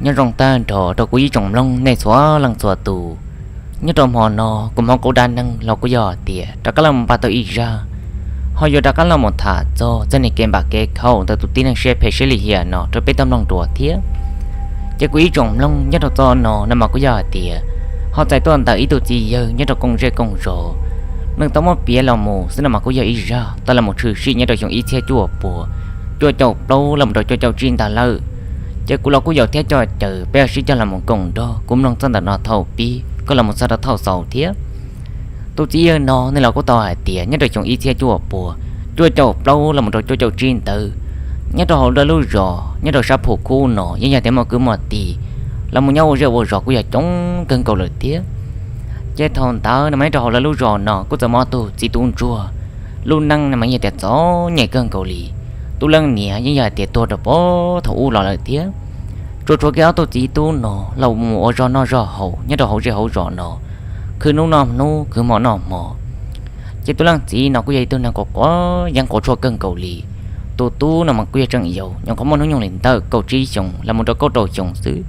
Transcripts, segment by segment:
Nyob zoo tag nrho rau kuv ib tsoom mloog nej txhua leej txhua tus. Nyob rau hmo no kuv hmoov qub dab neeg los kuj yog hais tias rov qab los mus npaj tau ib zaj, ho yuav rov qab los mus tham txog txoj niag kev npam kev khaum ntawm tus tib neeg siab phem siab lim hiam no rau peb tau mloog dua thiab. Ces kuv ib tsoom mloog nyob rau txoj no no mas kuj yog hais tias ho txais tuaj ntawm ib tug txiv yawg nyob rau kooj zej kooj zos, nws tau muab piav los mus xwb no mas kuj yog ib zaj tau los mus tshwm sim nyob rau xyoo ib txhiab cuaj puas cuaj caum plaub los mus rau cuaj caum tsib ntawd lawm. Ces kuv los kuj yaum thiab coj caw peb sib cog los mus koom nrog kuv mloog txog ntawm no thaum pib kom los mus txog rau thaum xaus thiab. Tus txiv yawg no nws los kuj tau hais tias nyob rau xyoo ib txhiab cuaj puas cuaj caum plaub los mus rau cuaj caum tsib ntawd, nyob rau hauv lawv lub zos nyob rau sab Phum Khub no yeej yog tias muaj kwv muaj tij los mus nyob ua zej ua zos kuj yog coob kawg nkaus lawm thiab. Ces thaum ntawd no mas nyob rau hauv lawv lub zos no kuj txawm muaj ob tug txiv tub ntsuag, lub neej no mas yeej yog tias txom nyem kawg nkaus li. Tus leej niam yeej yog hais tias tuag rau puag thaum ub los lawm thiab. Tsuas tshuav kiag ob tug txiv tub no los mus ua zog noj zog haus nyob rau hauv zej hauv zos no, khwv hnub noj hnub khwv hmo noj hmo. Ces tus leej txiv no kuj yog ib tug neeg quav quav yeeb quav tshuaj kawg nkaus li. Tus tub no mas kuj yog tseem yau, nyuam qhuav muaj hnub nyoog li ntawm kaum tsib xyoos los mus rau kaum rau xyoo xwb.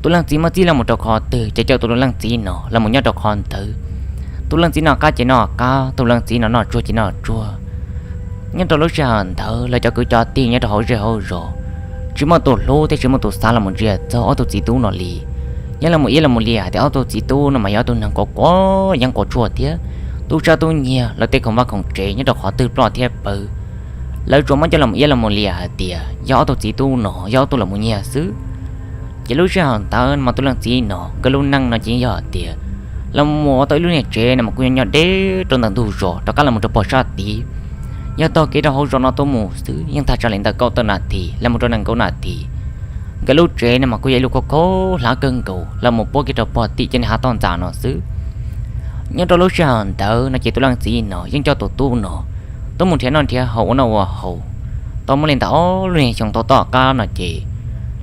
Tus leej txiv muab txib los mus rau qhov twg ces coj tus leej txiv no los mus nyob rau qhov ntawd. Tus leej txiv noj qab ces noj qab, tus leej txiv no noj tsuag ces noj tsuag. Nyob rau lub sij hawm ntawd lawv cov kwv cov tij nyob rau hauv zej hauv zos tsis muaj tus hlub thiab tsis muaj tus xav los mus ntsia txog ob tug txiv tub no li. Yeej los mus iab los mus liam hais tias ob tug txiv tub no mas yog ob tug neeg quav quav yeeb quav tshuaj thiab, tub sab tub nyiag lawv tej khoom vaj khoom tsev nyob rau qhov twg ploj thiab pawv, lawv tsuas muab coj los mus iab los mus liam hais tias yog ob tug txiv tub no yog ob tug los mus nyiag xwb. Ces lub sij hawm ntawd no mas tus leej txiv no nkawd lub neej no ces yog hais tias los mus ua tau ib lub niag tsev no mas kuj nyob nyob deb rau ntawm ntug zos rov qab los mus rau pog sab tid. Yog taug kev rau hauv zos no tuaj mus xwb yeej tag tsam li ntawm kaum tawm nas this los mus rau nees nkaum nas this. Nkawd lub tsev no mas kuj yog ib lub khov kho hlav kawg nkaus los mus puab kiag rau pog tim cov niag hav toj ntxas no xwb. Nyob rau lub sij hawm ntawd no ces tus leej txiv no yeej coj tus tub no tuaj mus nrhiav noj nrhiav haus ua noj ua haus, tau muaj li ntawm ob lub niag xyoo tau tom qab no ces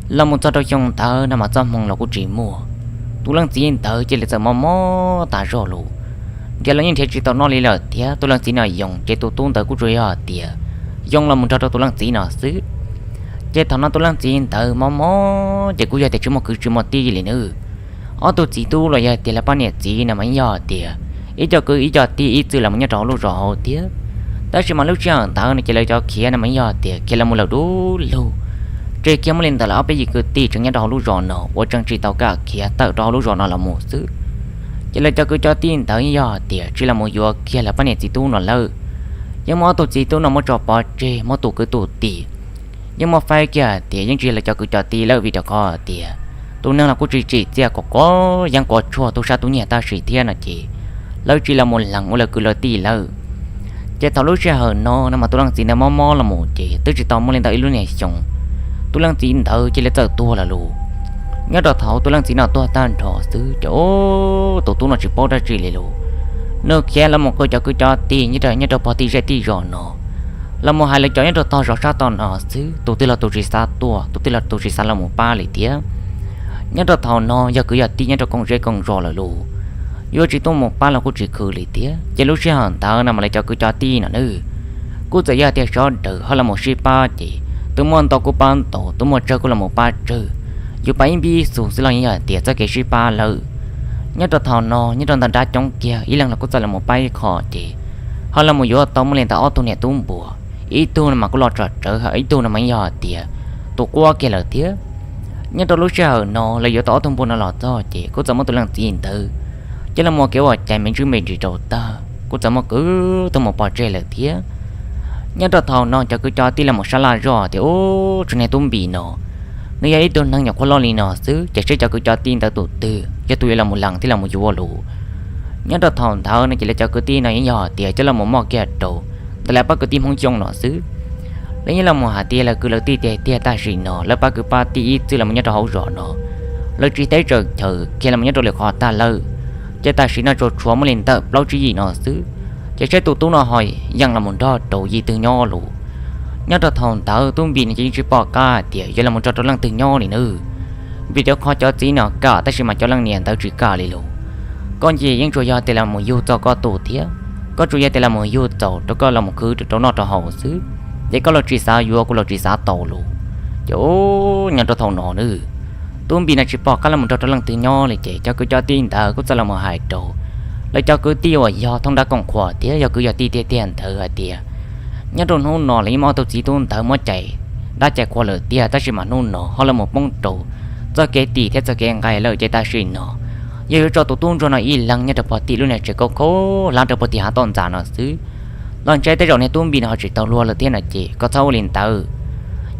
los mus txog rau xyoo ntawd no mas txoj hmoo los kuj tsis muaj. Tus leej txiv ntawd cia li txawm mob mob tas zog lawm, nrhiav los yeej nrhiav tsis tau noj li lawm thiab. Tus leej txiv no yoo ces tus tub ntawd kuj tsuas yog hais tias yoo los mus nrog rau tus leej txiv no xwb. Ces thaum no tus leej txiv ntawd mob mob ces kuj yog tias tsis muaj kwv tsis muaj tij li nawb. Ob tug txiv tub los yog tias lawv pab niam txiv no mas yeej yog hais tias ib co kwv ib co tij ib txwm los mus nyob rau hauv lub zos hauv thiab. Tab sis mas lub sij hawm ntawd no ces lawv cov khiav no mas yeej yog hais tias khiav los mus lawm dub lug, tseg kiag muaj li ntawm lawv ob peb yim kwv tij tseem nyob rau hauv lub zos no uas tseem tsis tau kam khiav tawm rau hauv lub zos no los mus xwb. Ces lawv cov kwv cov tij ntawd yeej yog hais tias tsis los mus yuav kiag lawv pab niam txiv tub no lawm. Yeej muab ob tug txiv tub no muab tso pov tseg, muab tus kwv tus tij yeej muab faib kiag hais tias yeej tsis yog lawv cov kwv cov tij lawm, vim rau qhov tias tus neeg los kuj tsis tsim txiaj, quav quav yeeb quav tshuaj, tub sab tub nyiag tab sis thiab no ces lawv tsis los mus lees ua lawv kwv lawv tij lawm. Ces thaum lub sij hawm no no mas tus leej txiv ntawd mob mob los mus ces twb tsis tau muaj li ntawm ib lub niag xyoo, tus leej txiv ntawd cia li txawm tuag lawm lauj. Nyob rau thaum tus leej txiv no tuag tag nrho xwb ces tus tub no tsis paub dab tsi li lauj. Nws khiav los mus qw cov kwv cov tij nyob rau, nyob rau pog tij zej tij zos no, los mus hais lawv cov nyob rau tog zos sab tod no xwb, tus twg los tus tsis xav tuaj, tus twg los tus tsis xav los mus pab li thiab. Nyob rau thaum no yog kwv yog tij nyob rau koom zej koom zos lawm lauj, yuav tsis tuaj mus pab los kuj tsis khwv li thiab. Ces lub sij hawm ntawd no mas lawv cov kwv cov tij no nawb, kuj txawm yog tias sawv daws ho los mus sib pab ces tus muaj ntau kuj pab ntau, tus muaj tsawg kuj los mus pab tsawg. Yus pab ib npib xus xwb los yeej yog hais tias txoj kev sib pab lawm. Nyob rau thaum no nyob rau ntawm nrab coob kiag ib leeg los kuj txawm los mus pab ib qho ces ho los mus yuav tau muaj li ntawm ob tug niam tub npua, ib tug no mas kuj los tsom tsawv, ho ib tug no mas yeej yog hais tias tus quab kiag lawm thiab. Nyob rau lub sij hawm no lawv yuav tau ob tug npua no los txog ces kuj txawm muab tus leej txiv ntawd coj los mus ua kev ua cai me ntsis me ntsis rau tag, kuj txawm muab kwv tuaj mus pov tseg lawm thiab. Nyob rau thaum no cov kwv cov tij los mus sab laj zoj tias ub, tus niag tub npis no, nws yog ib tug neeg nyuam qhuav loj li no xwb ces seb cov kwv cov tij ntawd tus twg yog tus yuav los mus lees thiab los mus yuav lauj. Nyob rau thaum ntawd no ces lawv cov kwv tij no yeej yog hais tias coj los mus muab kiag rau ntawm lawv pab kwv tij Hmoob Xyooj no xwb. Lawv yeej los mus hais tias lawv kwv lawv tij tiag tiag, tab sis no lawv pab kwv pab tij ib txwm los mus nyob rau hauv zos no, lawv tsis teb tseem chaw khiav los mus nyob rau lwm qhov tag lawm. Ces tam sim no tsuas tshuav muaj li ntawm plaub tsib yim no xwb, ces saib tus tub no ho yeej los mus nrog rau yim twg nyob lauj. Nyob rau thaum ntawd tub npis no ces yeej tsis pom qab hais tias yuav los mus nrog rau leej twg nyob li nawb, vim rau qhov cov txiv no kam tab sis mas cov leej niam ntawd tsis kam li lauj. Koj ces yeej tsuas yog tias los mus yug txaus koj tus thiab, koj tsuas yog tias los mus yug txaus rau koj los mus khwv rau noj rau haus xwb, ces koj los tsis xav yuav, kuv los tsis xav tau lauj. Ces nyob rau thaum no nawb, Tub Npis no tsis pom qab los mus nrog rau leej twg nyob li ces cov kwv cov tij ntawd kuj txawm los mus hais rau lawv cov kwv tij uas yog thoob nrab koom qhuas thiab yog kwv yog tij tiag tiag ntawd hais tias, nyob rau hnub no los yeej muab ob tug txiv tub ntawd muab cais dab cais qhua lawm tiag, tab sis mas hnub no ho los mus poob rau txoj kev tim thiab txoj kev nqaim lawm ces tam sim no yog yuav tso tus tub ntsuag no ib leeg nyob rau pog tim lub niag tsev khaub khaub hlab rau pog tim hav toj ntxas no xwb los ntshe tej zaum niag Tub Npis no ho tsis tau luag lawm thiab no ces koj txhob ua li ntawd.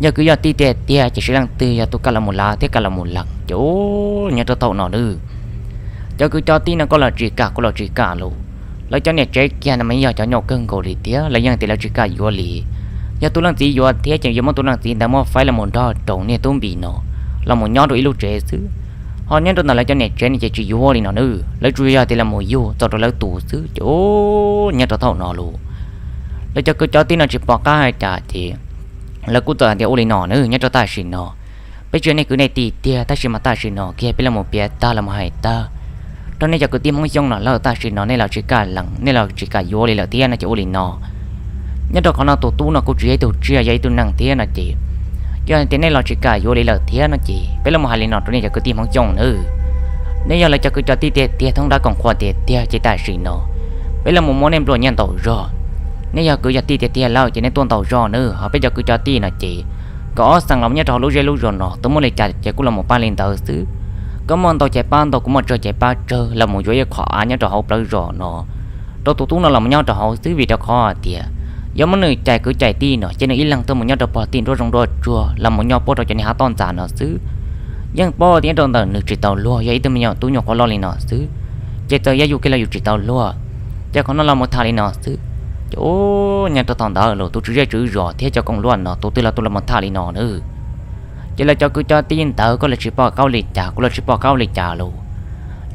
Yog kwv yog tij tiag tiag ces seb leej twg yog tus kam los mus lav thiab kam los mus lees ces ub, nyob rau thaum no nws cov kwv cov tij no koj los tsis kam kuv los tsis kam lus. Lawv cov niam tsev kiag no mas yeej yog cov nyom kawg nkaus li thiab lawv yeej tias lawv tsis kam yuav li. Yog tus leej txiv yuav thiab ces yuav muab tus leej txiv ntawd muab faib los mus nrog rau niag Tub Npis no los mus nyob rau ib lub tsev xwb. Ho nyob rau ntawm lawv cov niam tsev no ces tsis yuav li no nws, lawv tsuas yog tias los mus yug txog rau lawv tus xwb ces ub, nyob rau thaum no lus lawv cov kwv cov tij no tsis pom qab hais cas ces lawv kuj txawm hais tias ua li no nws, nyob rau tam sim no peb tsis yog nej kwv nej tij tiag, tab sis mas tam sim no kiag peb los mus piav tag los mus hais tag rau nej cov kwv tij Hmoob Xyooj no lawm, tam sim no nej los tsis kam lees nej los tsis kam yuav li lawm thiab no ces ua li no. Nyob rau qhov no tus tub no kuj tsis yog ib tug tsiaj, yog ib tug neeg thiab no ces, yog hais tias nej los tsis kam yuav li lawm thiab no ces peb los mus hais li no rau nej cov kwv tij Hmoob Xyooj nawb. Nej yog lawv cov kwv cov tij tiag tiag, thoob nrab koom qhuas tiag tiag ces tam sim no peb los mus muab nej nplua nyiaj ntaus zog. Nej yog kwv yog tij tiag tiag lawm ces nej tuaj ntaus zog nawb, ho peb cov kwv cov tij no ces kom ob xeem los nyob rau hauv lub zej lub zos no tus muaj li cas ces kuj los mus pab li ntawd xwb. Koj muaj ntau ces pab ntau, kuv muaj tsawg ces pab tsawg, los mus yuav ib qho av nyob rau hauv plawv zos no rau tus tub no los mus nyob rau hauv xwb, vim rau qhov hais tias yog muab nws cais kwv cais tij no ces nws ib leeg tuaj mus nyob rau pog tim nruab zoov nruab tsuag los mus nyob puab rau cov niag hav toj ntxas no xwb. Yeej paub tias nyob rau ntawm nws tsis tau luag, yog ib tug me nyuam tub nyuam qhuav loj li no xwb, ces txawm yog yus kiag los yus tsis tau luag. Ces qhov no los mus tham li no xwb. Ces ub, nyob rau thaum ntawd los tus tswv zej tswv zos thiab cov koom luaj no tus twg los tus los mus tham li no nawb. Ces lawv cov kwv cov tij ntawd koj los tsis pom qab ua li cas, kuv los tsis pom qab ua li cas lus.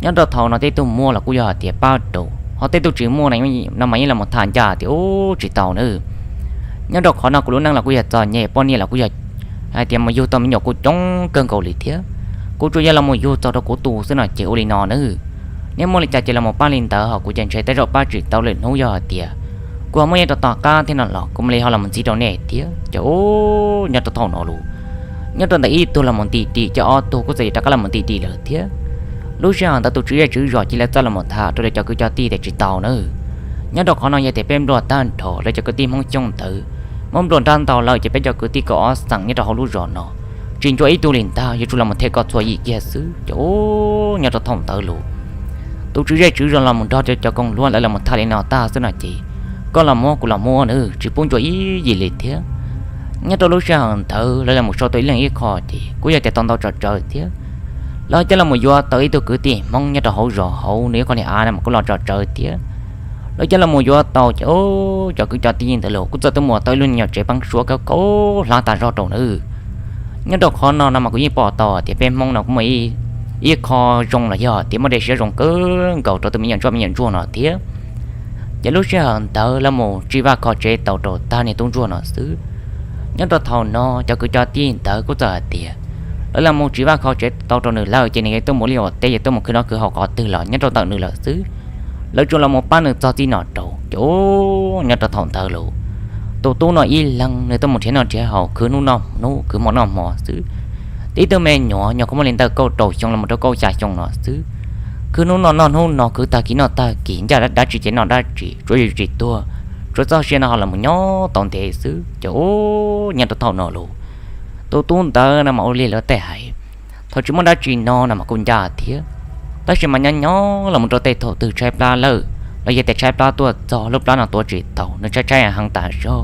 Nyob rau thaum no tej tug muaj los kuj yog hais tias pab rau, ho tej tug tsis muaj no mas yeej los mus tham ncaj tias ub tsis tau nawb. Nyob rau qhov no kuv lub neej los kuj yog txom nyem, poj niam los kuj yog hais tias mus yug tau me nyuam kuj coob kawg nkaus li thiab. Kuv tsuas yog los mus yug txog rau kuv tus xwb no ces ua li no nawb. Nej muaj li cas ces los mus pab li ntawd, ho kuv ces ntshe tej zaum pab tsis tau lwm hnub, yog hais tias kuv ho muaj nyob rau tom qab thiab no los kuv mam li ho los mus ntxiv rau nej thiab. Ces ub, nyob rau thaum no lus, nyob rau ntawm ib tug los mus nti dim, ces ob tug kuj txawm yuav rov qab los mus nti dim lawm thiab. Lub sij hawm ntawd tus tswv zej tswv zos cia li txawj los mus tham rau lawv cov kwv cov tij tias tsis tau nawb. Nyob rau qhov no yog tias peb nplua tag nrho lawv cov kwv tij Hmoob Xyooj ntawd, muab nplua nrab ntau lawm ces peb cov kwv tij kaum ob xeem nyob rau hauv lub zos no tsis ncua ib tug li ntag, yuav tsum los mus them kom txhua yim kiag xwb. Ces ub, nyob rau thaum ntawd lus, tus tswv zej tswv zos los mus nrog cov koom luaj lawv los mus tham li no tag xwb no ces koj los muab kuv los muab nawb, tsis pub ncua ib yim li thiab. Nyob rau lub sij hawm ntawd lawv los mus sau tau ib leeg ib qho ces kuj yog tias tau ntau tso tsawv thiab. Lawv coj los mus yuav tau ib tug kwv tij Hmoob nyob rau hauv zos hauv, nws ib qho niag av no mas kuj los tso tsawv thiab. Lawv coj los mus yuav tau ces cov kwv cov tij ntawd los kuj txawm tuaj muas tau ib lub niag nyuam tsev peeb suab khaub khaub hlab tas zog rau nawb. Nyob rau qhov no no mas kuv yeej pom tau tias peb Hmoob no kuj muaj ib qho zoo los yog tias muaj dej siab zoo kawg nkaus rau tus me nyuam ntsuag me nyuam ntsuag no thiab. Ces lub sij hawm ntawd lawv mus tsim vaj kho tsev tau rau tag niag tub ntsuag no xwb. Nyob rau thaum no cov kwv cov tij ntawd kuj txawm hais tias lawv los mus tsim vaj kho tsev tau rau nws lawm ces nws yuav tuaj mus liaj ua teb, yuav tuaj mus khwv noj khwv haus qhov twg los nyob rau ntawm nws lawm xwb. Lawv tsuas los mus pab nws txog txij no rau ces nyob rau thaum ntawd los tus tub no ib leeg nws tuaj mus nrhiav noj nrhiav haus, khwv hnub noj hnub, khwv hmo noj hmo xwb. Tib tug me nyuam nyuam qhuav muaj li ntawm kaum rau xyoo los mus rau kaum xya xyoo no xwb. Khwv hnub noj noj hnub no, khwv tag kis noj tag kis, ncaj dab tsi ces noj dab tsi, tsuav yus tsis tuag, tsuav txoj sia no ho los mus nyob tau ntev xwb. Ces ub, nyob rau thaum no los tus tub ntawd no mas ua li lawv tej hais, thaum tsis muaj dab tsi no no mas kuj ncaj thiab, tab sis mas nyob nyob los mus rau tej thaum twg tshaib plab lawm, los yog tias tshaib plab tuaj txog lub plab no tuav tsis tau, nws tshaib tshaib heev tas zog,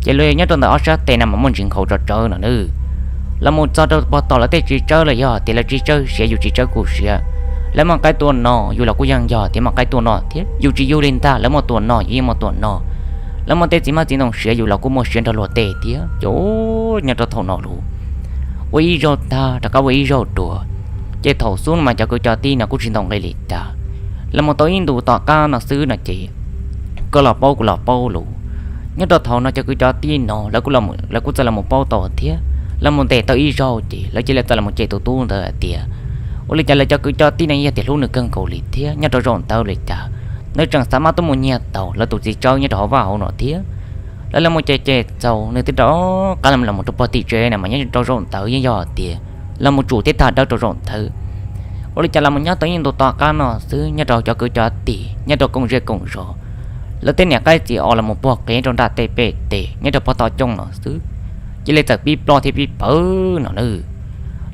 ces lawv nyob rau ntawm ob sab tes no mas muaj ntsis nkhaus tso tsawv no nawb. Los mus txog rau pog tom lawv tej txiv tsawb los yog tias lawv txiv tsawb siav yus txiv tsawb kuj siav, lawv muaj qaib tuaj no yus los kuj yeej yog tias muaj qaib tuaj no thiab, yus tsis yug li ntag, lawv muaj tuaj no yus yeej muaj tuaj no. Lawv muaj tej txiv hmab txiv ntoo siav yus los kuj muaj siav nrog luag tej thiab. Ces nyob rau thaum no los ua ib zaug tag rov qab ua ib zaug dua, ces thaum xub no mas cov kwv cov tij no kuj tsis ntaus nqi li cas. Los mus tau ib ntus tom qab no xwb no ces koj los paub kuv los paub los, nyob rau thaum no cov kwv cov tij no lawv kuj txawm los mus paub tau thiab. Los mus ntes tau ib zaug ces lawv cia li txawm los mus cem tus tub ntawd hais tias, ua li cas lawv cov kwv cov tij no yog tias hlub nws kawg nkaus li thiab, nyob rau zaum ntawd li cas nws tseem xav mab tuaj mus nyiag tau lawv tus txiv tsawb nyob rau hauv vaj hauv no thiab. Lawv los mus cem cem txaus nws twb rov qab los mus rau pog tim tsev no mas nyob rau zaum ntawd yeej yog tias los mus tsum thiab tag dawb rau zaum ntawd. Ua li cas los mus nyob tau ib ntu tom qab no xwb, nyob rau cov kwv cov tij nyob rau koom zej koom zos, lawv tej niam qaib txiv os los mus puag qev rau nram tej pej tes nyob rau pog tom cooj no xwb, cia li txawm pib ploj thiab pib pawv no na.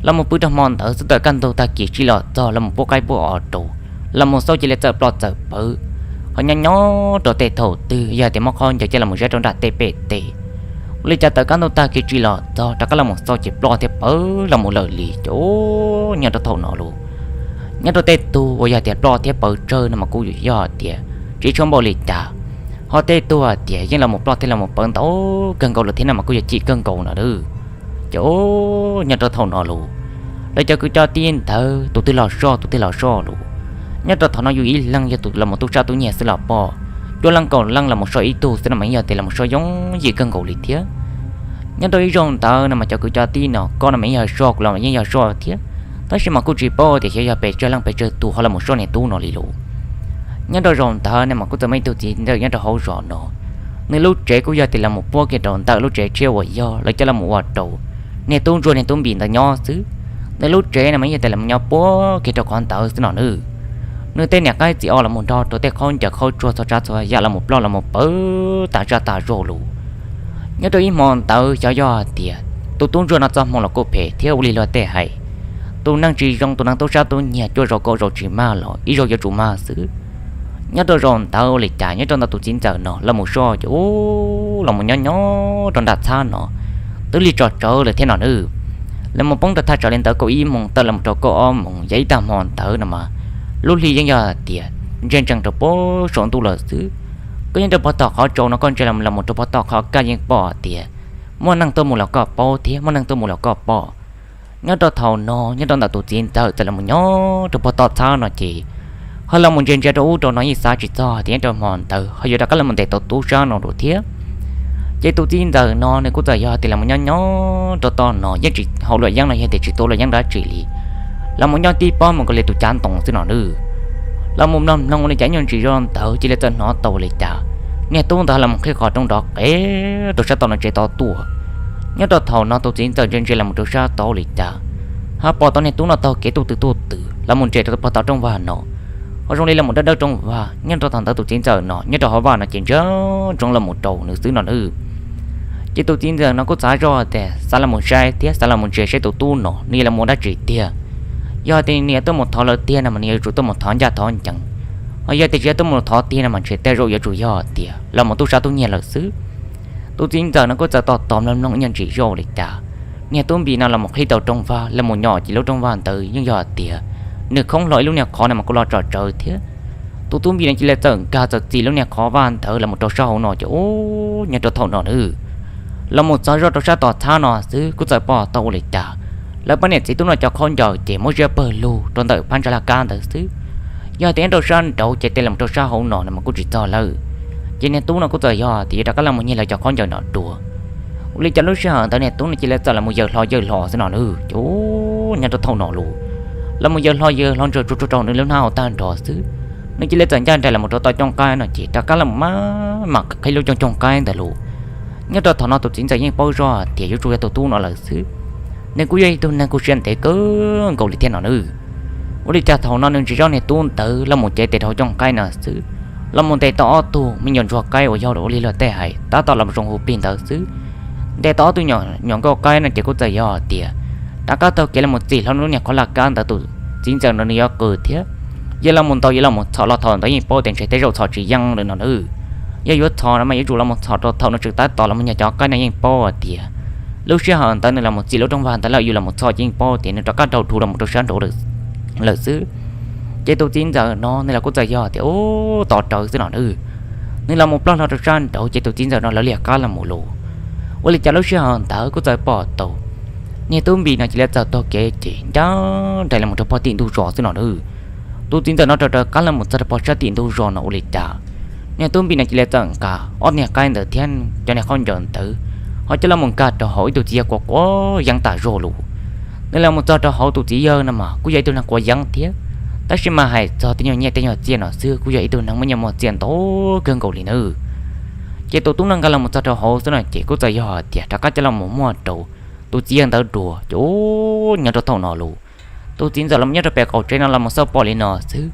Los mus pw rau hmo ntawd xwb, tawm kaj ntug tag kis tsis los txog los mus pub qaib pub os rau, los mus xauj cia li txawm ploj txawm pawv. Ho nyob nyob rau tej thaum twg yog tias muab qhov ncaws coj los mus zab rau nram tej pej tes, ua li cas tawm kaj ntug tag kis tsis los txog rov qab los mus xauj ces ploj thiab pawv los mus lawm li ces nyob rau thaum no los, nyob rau tej tug uas yog tias ploj thiab pawv tsawg no mas kuj yog tias tsis tshua npaum li cas. Ho tej tug hais tias yeej los mus ploj thiab los mus pawv ntau kawg nkaus lawm thiab no mas kuj yog chim kawg nkaus no na. Ces nyob rau thaum no los, lawv cov kwv cov tij ntawd tus twg los soj tus twg los soj los, nyob rau thaum no yus ib leeg yog tus los mus tub sab tub nyiag xwb los pom, cuaj leej kaum leej los mus soj ib tug xwb no mas yog tias los mus soj yooj yim kawg nkaus li thiab. Nyob rau ib zaug ntawd no mas cov kwv cov tij no koj no mas yeej yog soj, kuv los yeej yog soj thiab, tab sis mas kuj tsis paub tias xyov yog pes tsawg leej pes tsawg tus ho los mus soj niag tub no li los. Nyob rau zaum ntawd no mas kuj txawm muaj ib tug txiv ntxawm nyob rau hauv zos no, nws lub tsev kuj yog tias los mus puab kiag rau ntawm lub tsev tshiab uas yog lawv coj los mus ua rau niag tub ntsuag niag tub npis ntawd nyob xwb. Nws lub tsev no mas yog tias los mus nyob puab kiag rau qhov ntawd xwb no na. Nws tej niam qaib txiv os los mus nrog rau tej khaub ncaws khaub tsuag txhua tsav txhua yam los mus ploj los mus pawv tas zaj tas zog los. Nyob rau ib hmo ntawd xyov yog hais tias tus tub ntsuag no txoj hmoo los kuj phem thiab ua li luag tej hais, tus neeg tsis zoo tus neeg tub sab tub nyiag cuaj zaus kaum zaus tsis mag los ib zaug yuav tsum mag xwb. Nyob rau zaum ntawd ua li cas nyob rau ntawm tus txiv ntxawm no los mus soj ces los mus nyob nyob rau nram txhab no twb li tso tsawv lawm thiab no na. Los mus poob rau thaj tsam li ntawd kaum ib moos tawm los mus rau kaum ob moos yog ib tag hmo ntawd no mas lub hli yeej yog tias ntsia ntsees rau puag saum ntuj lawm xwb. Koj nyob rau puag tom qhov tsaus no koj ntsia los mus rau puag tom qhov kaj yeej pom tias muaj neeg tuaj mus los koj paub thiab muaj neeg tuaj mus los koj pom. Nyob rau thaum no nyob rau ntawm tus txiv ntxawm txawm los mus nyob rau puag tom txhab no ces ho los mus ntsia ntsia rau ub rau no yeej xav tsis txog tias nyob rau hmo ntawd ho yuav rov qab los mus ntes tau tub sab no dua thiab. Ces tus txiv ntxawm no nws kuj txawm yog tias los mus nyob nyob rau tom no yeej tsis haus luam yeeb los yog tias tsis tu luam yeeb dab tsi li, los mus nyob tib pob mus nkaus li tus cav ntoo xwb no na. Los mus mloog mloog ua li cas ib nyuag ntsis zoj ntawd cia li txawm hnov tau li cas niag tub ntawd los mus qhib qhov rooj nrov qev rau sab tom no tsev tod tuaj. Nyob rau thaum no tus txiv ntxawm ntsia ntsia los mus rau sab tod li cas ho pom tau niag tub no taug kev tuj twm tuj twm los mus nres rau puag tom rooj vag no, ho zoo li los mus dawb dawb rooj vag. Nyob rau thaum ntawd tus txiv ntxawm no nyob rau hauv vaj no ces ntsia ntsoov los mus rau nws xwb no na. Ces tus txiv ntxawm no kuj xav zoj tias xav los mus saib thiab xav los mus ntsia saib tus tub no nws yuav los mus ua dab tsi tiag. Yog tias nws yuav tuaj mus thov lawv tiag no mas nws yuav tsum tuaj mus thov ncaj thov ncees, ho yog tias tsis yuav tuaj mus thov tiag no mas ntshe tej zaum yuav tsum yog tias los mus tub sab tub nyiag lawm xwb. Tus txiv ntxawm no kuj txawm tos tos mloog mloog ib nyuag ntsis zoj li cas niag tub npis no los mus qhib tau rooj vag los mus nyom ces lub rooj vag ntawd yeej yog tias nws khoob hlo ib lub niag qhov no mas kuj los tso tsawv thiab. Tus tub npis no cia li txawm nkag txawm txim lub niag qhov vaj ntawd los mus rau sab hauv no ces ub nyob rau thaum no na, los mus txog zoj rau sab tom txhab no xwb kuj txawm pom tau ua li cas lawv pab niam txiv tub no cov khaub ncaws ces muab ziab pawg lug rau ntawm phab ntsa laj kab ntawd xwb. Yog tias nyob rau sab nraud ces tes los mus rau sab hauv no no mas kuj tsis txog lawm. Ces niag tub no kuj txawm yog tias yuav rov qab los mus nyiag lawv cov khaub ncaws no dua. Ua li cas lub sij hawm ntawd niag tub no cia li txawm los mus yaws hlo yaws hlo xwb no na, ces nyob rau thaum no los, los mus yaws hlo yaws hlo ntsuag tsuag tsuag rau nws lub hnab hauv tag nrho xwb, nws cia li txawm ncaj nraim los mus rau tom cooj qaib no ces rov qab los mus maj mam qhib lub cooj cooj qaib ntawd los. Nyob rau thaum no tus txiv ntxawm yeej paub zoj tias yuav tsum yog tus tub no lawm xwb, nws kuj yog ib tug neeg kuj siab ntev kawg nkaus li thiab no na. Ua li cas thaum no nws ntsia zoj niag tub ntawd los mus cev tes rau hauv cooj qaib no xwb, los mus ntes tau ob tug me nyuam ntsuag qaib uas yog ua li luag tej hais tab tom los mus zoo hu plig ntawd xwb. Ntes tau ob tug nyuam nkauj qaib no ces kuj txawm yog tias rov qab taug kev los mus txim hlo lub niag qhov laj kab ntawd tus txiv ntxawm no nws yuav qw thiab. Yog los mus ntaus yuav los mus txhom los thaum ntawd yeej paub tias ntshe tej zaum txhom tsis yeej lawm no na. Yog yuav txhom no mas yuav tsum los mus txhom rau thaum no tseem tab tom los mus nyog cov qaib no yeej paub tias lub sij hawm ntawd nws los mus txim lub rooj vag ntawd lawm, yus los mus txhom ces yeej paub tias nws rov qab raug dhuv los mus rau sab nraud lawm xwb. Ces tus txiv ntxawm no nws los kuj txawm yog tias ub tos rawv xwb no na. Nws los mus ploj hlo rau sab nraud ces tus txiv ntxawm no lawv liag qab los mus los. Ua li cas lub sij hawm ntawd kuj txawm pom tau niag tub npis no cia li txawm taug kev ces ncaj nraim los mus rau puag tim ntug zos xwb no na. Tus txiv ntxawm no raws raws qab los mus txog rau puag sab tim ntug zos no ua li cas niag tub npis no cia li txawm nqa ob niag qaib ntawd thiab cov niag khaub ncaws ntawd ho coj los mus nkag rau hauv ib tug txiv yawg quav quav yeeb tas zog los. Nws los mus txog rau hauv tus txiv yawg no mas kuj yog ib tug neeg quav yeeb thiab, tab sis mas hais txog tej nyuag nyiaj tej nyuag txiaj no xwb kuj yog ib tug neeg muaj nyiaj muaj txiaj ntau kawg nkaus li nawb. Ces tus tub no nkag los mus txog rau hauv xwb no ces kuj txawm yog hais tias rov qab coj los mus muag rau tus txiv yawg ntawd dua. Ces nyob rau thaum no los, tus txiv ntxawm los nyob rau pem qaum tsev no los mus xauj pom li no xwb.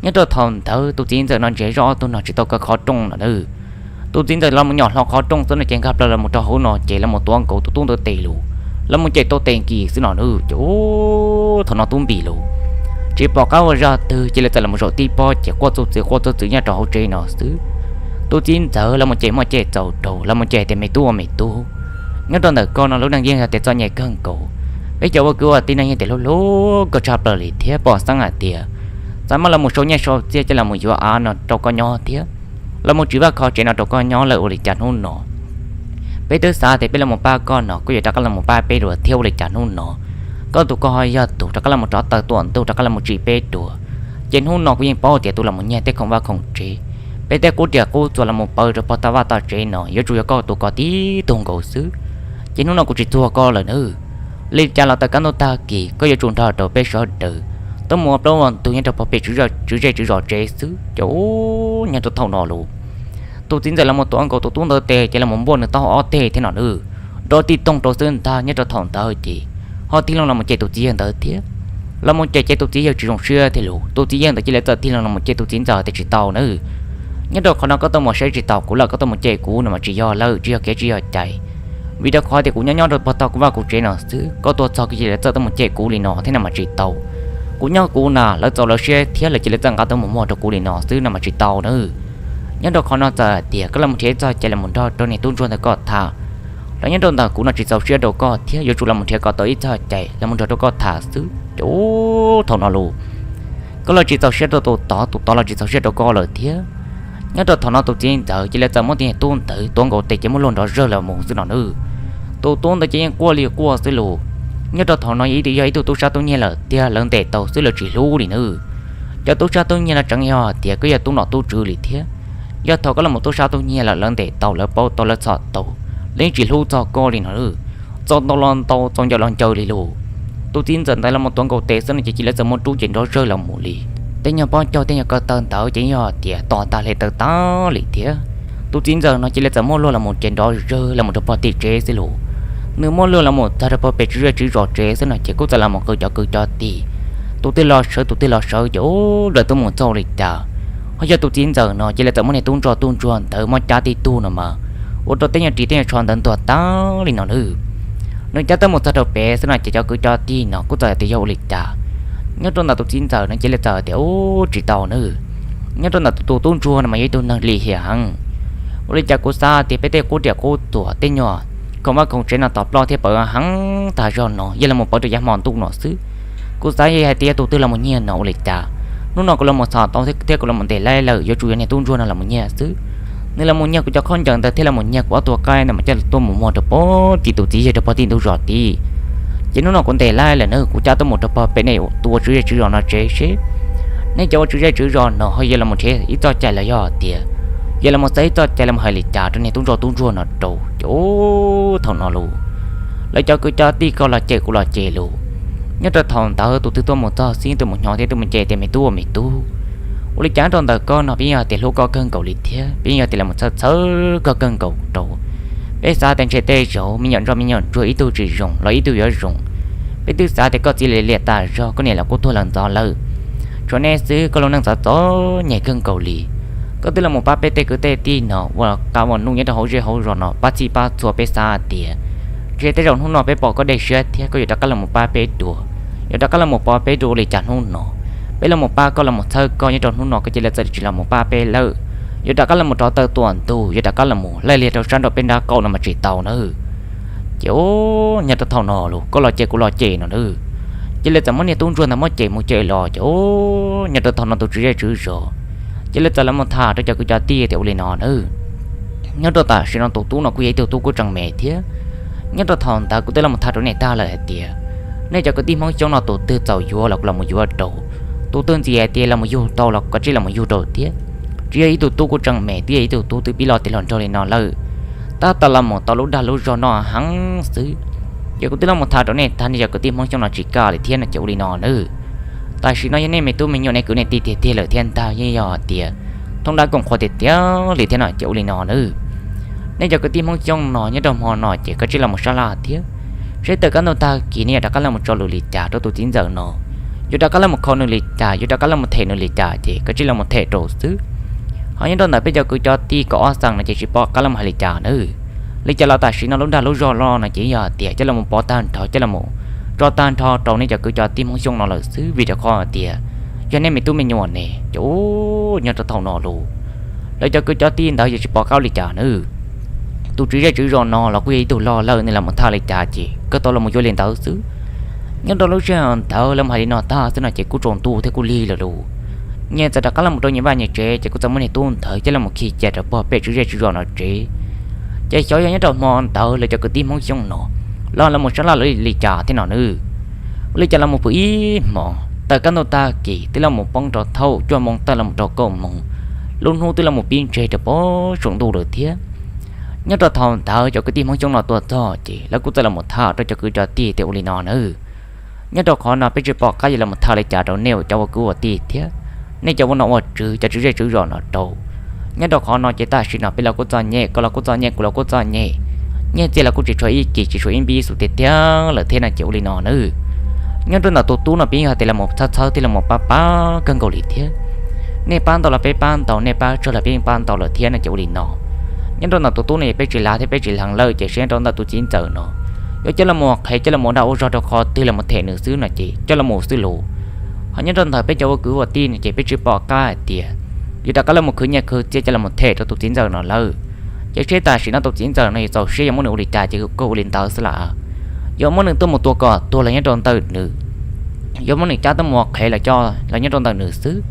Nyob rau thaum ntawd tus txiv ntxawm no nrhiav zoj ob tug no tsis tau kaw qhov rooj no nawb. Tus txiv ntxawm los mus nyom hlo qhov rooj xwb no ces nkag plaws los mus rau hauv no ces los mus tuav nkaus tus tub ntawd tes lus, los mus cem tau tes nkis xwb no nawb. Ces thaum no tub npis lus, tsis pom qab ua zaj twg cia li txawm los mus zaum tib pob ces quaj txuj txwv quaj txuj txwv nyob rau hauv tsev no xwb. Tus txiv ntxawm los mus cem muaj cem txaus rau, los mus cem tias me tub ua me tub, nyob rau ntawm koj no lub neej yeej yog tias txom nyem kawg nkaus. Peb cov ua kwv ua tij no yeej tias hlub hlub koj tshaj plaws li thiab pom xeeb hais tias txawm muaj los mus sau nyiaj sau txiaj coj los mus yuav av no rau koj nyob thiab, los mus tsim vaj kho tsev no rau koj nyob lawm ua li cas hnub no peb twb xav tias peb los mus pab koj no koj yuav rov qab los mus pab peb dua thiab ua li cas hnub no koj tus koj ho yog tus rov qab los mus rov taw tuam ntug rov qab los mus tsim peb dua. Ces hnub no kuv yeej paub tias tus los mus nyiag tej khoom vaj khoom tsev, peb tej qub riam qub txuas los mus pawv rau pog toj vaj toj tsev no yuav tsum yog koj tus ko tib tug nkaus xwb. Ces hnub no kuv tsis txuag koj lawm nawb. Li cas los taw kab ntuj tag kis koj yuav tsum nrog rau peb sawv daws tuaj mus ua plaub ua ntug nyob rau pog pem tswv zej tswv zos tsev xwb. Ces nyob rau thaum no los, tus txiv ntxawm los mus tuav nkaus tus tub ntawd tes ces los mus npuaj nws taub hau ob teg thiab no nawb. Nrov tib toog rau xwb ntag. Nyob rau thaum ntawd ces ho tig loo los mus cem tus txiv yawg ntawd thiab, los mus cem ces tus txiv yawg tsis zoo siab thiab los tus txiv yawg ntawd cia li txawm tig loo los mus cem tus txiv ntxawm tias tsis tau nawb. Nyob rau qhov no koj tuaj mus saib tsis taus kuv lawm, koj tuaj mus cem kuv no mas tsis yog lawm, tsis yog kev tsis yog cai. Vim rau qhov tias kuv nyob nyob rau pog toj kuv vaj kuv tsev no xwb, koj tuaj txog koj cia li txawm tuaj mus cem kuv li no thiab no mas tsis tau. Kuv nyob kuv na, lawv txaus lawv siab thiab lawv cia li txawm nqa tuaj mus muag rau kuv li no xwb no mas tsis tau nawb. Nyob rau qhov no txawm hais tias koj los mus nrhiav ib txoj cai los mus nrog rau niag tub ntsuag ntawd koj tham, los nyob rau ntawm kuv no tsis txaus siab rau koj thiab yuav tsum los mus nrhiav kom tau ib txoj cai los mus nrog rau koj tham xwb. Ces thaum no los, koj los tsis txaus siab rau tus tod, tus tod los tsis txaus siab rau koj lawm thiab. Nyob rau thaum no tus txiv ntxawm cia li txawm muab tus niag tub ntawd tuav nkaus tes ces muab luag nrov zawg los mus xwb no nawb. Tus tub ntawd ces yeej quaj li quaj xwb los. Nyob rau thaum no yog ib tug, yog ib tug tub sab tub nyiag lawm tiag, lawv ntes tau xwb lawv tsis hlub li nawb. Cov tub sab tub nyiag no tseem yog hais tias koj yog tub nom tub tswv li thiab. Yog thaum koj los mus tub sab tub nyiag lawm lawv ntes tau, lawv paub tau, lawv txhom tau, lawv yeej tsis hlub txog koj li no nawb. Txaus ntau los ntau, txaus ncaws los ncaws li los. Tus txiv ntxawm ntawd los mus tuav nkaus tes xwb no ces cia li txawm muab rub ces nrov zawg los mus li. Tej nyuag pob caug tej nyuag ko taw ntawd ces yog hais tias tos tag hle taw tag li thiab. Tus txiv ntxawm no cia li txawm muab luag los mus ces nrov zawg los mus rau pog tim tsev xwb los. Nws muab luag los mus txog rau pog pem tswv zej tswv zos tsev xwb no ces kuj txawm los mus qw cov kwv cov tij. Tus twg los sawv tus twg los sawv ces ub lawv tuaj mus txog li cas, ho yog tus txiv ntxawm no cia li txawm muab niag tub ntsuag tub ntsuag ntawd muab cab tib tug no mas ua rau tej nyuag ris tej nyuag tsho ntawd ntuag tag li no nawb. Nws cab tuaj mus txog rau pem xwb no ces cov kwv cov tij no kuj txawm hais tias yog ua li cas. Nyob rau ntawm tus txiv ntxawm no cia li txawm hais tias ub tsis tau nawb. Nyob rau ntawm tus tub ntsuag no mas yog ib tug neeg lim hiam heev. Ua li cas kuv xav tias peb tej qub riam qub txuas tej nyuag khoom vaj khoom tsev no tau ploj thiab pawv heev tag zog no yog los mus pawv rau yav hmo ntuj no xwb. Kuv xav yog hais tias yog tus twg los mus nyiag no ua li cas. Hnub no kuv los mus txhom tau thiab kuv los mus ntes laib lawm yuav tsum yog niag tub ntsuag no los mus nyiag xwb. Nws los mus nyiag kuv cov khaub ncaws ntawd thiab los mus nyiag kuv ob tug qaib ntawd mas coj tuaj mus muag rau pog tim tus txiv yawg rau pog tim ntug zos tid. Ces hnub no kuv ntes laib lawm na kuv cab tuaj mus rau pog pem nej ua tswv zej tswv zos no tsev seb nej cov ua tswv zej tswv zos no ho yuav los mus nrhiav ib txoj cai los yog tias yuav los mus txawb ib txoj cai los mus hais li cas rau niag tub ntsuag tub ntsuag no rau. Ces thaum no los, lawv cov kwv cov tij koj los cem kuv los cem los. Nyob rau thaum ntawd tus twg tuaj mus txog xwb tuaj mus hnyo thiab tuaj mus cem tias me tub ua me tub, ua li cas rau ntawm koj no peb yog tias hlub koj kawg nkaus li thiab peb yog tias los txhawb txhawb koj kawg nkaus rau. Peb xav tias ntshe tej zaum me nyuam ntsoj me nyuam ntsuag ib tug tsis zoo los ib tug yuav zoo. Peb twb xav tias koj txiv li liam tas zog koj niam los kuj tuag lawm ntxov lawm, tshuav nej xwb koj lub neej txom txom nyem kawg nkaus li. Koj twb los mus pab peb tej kwv tej tij no ua qab ua nuj nyob rau hauv zej hauv zos no pab txhij pab txhua peb xav tias ntshe tej zaum hnub no peb pom koj dej siab thiab koj yuav rov qab los mus pab peb dua. Yuav rov qab los mus pab peb dua ua li cas hnub no peb los mus pab koj los mus txhawb koj nyob rau hnub no koj cia li txawm tsis los mus pab peb lawm. Yuav rov qab los mus rov taw tuam ntug yuav rov qab los mus laij liag rau sab nraum peb nrab qaum no mas tsis tau nawb. Ces nyob rau thaum no los koj los cem kuv los cem no nawb. Cia li txawm muab niag tub ntsuag ntawd muab cem mus cem los ces nyob rau thaum no tus tswv zej tswv zos cia li txawm los mus tham rau cov kwv cov tij tias ua li no nawb. Nyob rau tam sim no tus tub no kuj yog ib tug tub kuj tseem me thiab. Nyob rau thaum ntawd kuv twb los mus tham rau nej tag lawm hais tias nej cov kwv tij Hmoob Xyooj no tus twg txaus yuav los los mus yuav rau, tus twg ntxim hais tias los mus yug tau los koj tsij los mus yug rau thiab. Tsis yog ib tug tub kuj tseem me, twb yog ib tug tub twb pib loj tiav hluas nraug li no lawm, tab tom los mus tau lub dag lub zog noj heev xwb. Ces kuv twb los mus tham rau nej tag, nej cov kwv tij Hmoob Xyooj no tsis kam li thiab no ces ua li no nawb. Tam sim no yog nej me tub me nyuam nej kwv nej tij tiag tiag lawm thiab ntag, yeej yog hais tias thoob dab koom qhuav tiag tiag li thiab no ces ua li no nawb. Nej cov kwv tij Hmoob Xyooj no nyob rau hmo no ces koj tsij los mus sab laj thiab. Seb tawm kab ntug tag kis nej yuav rov qab los tso lus li cas rau tus txiv ntxawm no, yuav rov qab los kho nws li cas, yuav rov qab los them nws li cas ces koj cia li los them rau xwb. Ho nyob rau ntawm peb cov kwv cov tij kaum ob xeem no ces tsis pom qab los hais li cas nawb. Li cas los tam sim no lub nram lub zos los no ces yog tias coj los pov tag nrho, coj los tso tag nrho rau nej cov kwv cov tij Hmoob Xyooj no lawm xwb, vim rau qhov tias yog nej me tub me nyuam ne ces nyob rau thaum no los lawv cov kwv cov tij ntawd yeej tsis pom qab ua li cas nawb. Tus tswv zej tswv zos no los kuj yog ib tug loj lawm, nws los tham li cas ces koj tau los yuav li ntawd xwb. Nyob rau lub sij hawm ntawd lawv mus hais li no tag xwb no ces kuj tsaus ntuj thiab kuj lig lawm lauj. Nyias txawm rov qab los rau nyias vaj nyias tsev ces kuj txawm muab niag tub ntawd coj los khi cia rau puag pem tswv zej tswv zos no tsev. Ces xyov yog nyob rau hmo ntawd lawv cov kwv tij Hmoob Xyooj no los lawv mus sab laj li cas thiab no nawb. Ua li cas los mus pw ib hmos, tawm kaj ntug tag kis twb los mus poob rau thaum cuaj moos tawm los mus rau kaum moos, lub hnub twb los mus pib ntseg rau puag saum ntuj lawm thiab. Nyob rau thaum ntawd cov kwv tij Hmoob Xyooj no tuaj txog ces lawv kuj txawm los tham rau cov kwv cov tij tias ua li no nawb, nyob rau qhov no peb tsis pom qab yuav los tham li cas rau nej cov ua kwv ua tij thiab nej cov ua nom ua tswv, cov tswv zej tswv zos no rau. Nyob rau qhov no ces tam sim no peb los kuj txom nyem, koj los kuj txom nyem, kuv los kuj txom nyem, nyiaj txiag los kuj tsis tshuav ib kis, tsis tshuav ib npib xu tiag tiag lawm thiab no ces ua li no nawb. Nyob rau ntawm tus tub no peb yog tias los mus txhawb txhawb thiab los mus pab pab kawg nkaus li thiab. Nej pab ntau los peb pab ntau, nej pab tsawg los peb yeej pab ntau lawm thiab no ces ua li no. Nyob rau ntawm tus tub no ces peb tsis lav thiab peb tsis lees lawm ces seb nyob rau ntawm tus txiv ntxawm no yuav coj los mus qhev, coj los mus dag ua zog rau qhov twg los mus them nws xwb no ces coj los mus xwb lauj. Ho nyob rau ntawm peb cov ua kwv ua tij no ces peb tsis pom qab hais tias yuav rov qab los mus khwv nyiaj khwv txiaj coj los mus them rau tus txiv ntxawm no lawm. Ces seb tam sim no tus txiv ntxawm no yuav txaus siab yuav muab nws ua li cas ces koj ua li ntawd xwb lauj. Yuav muab nws tuaj mus tua kom tuag los nyob rau ntawm nws, yuav muab nws cab tuaj mus ua qhev los coj los nyob rau ntawm nws xwb.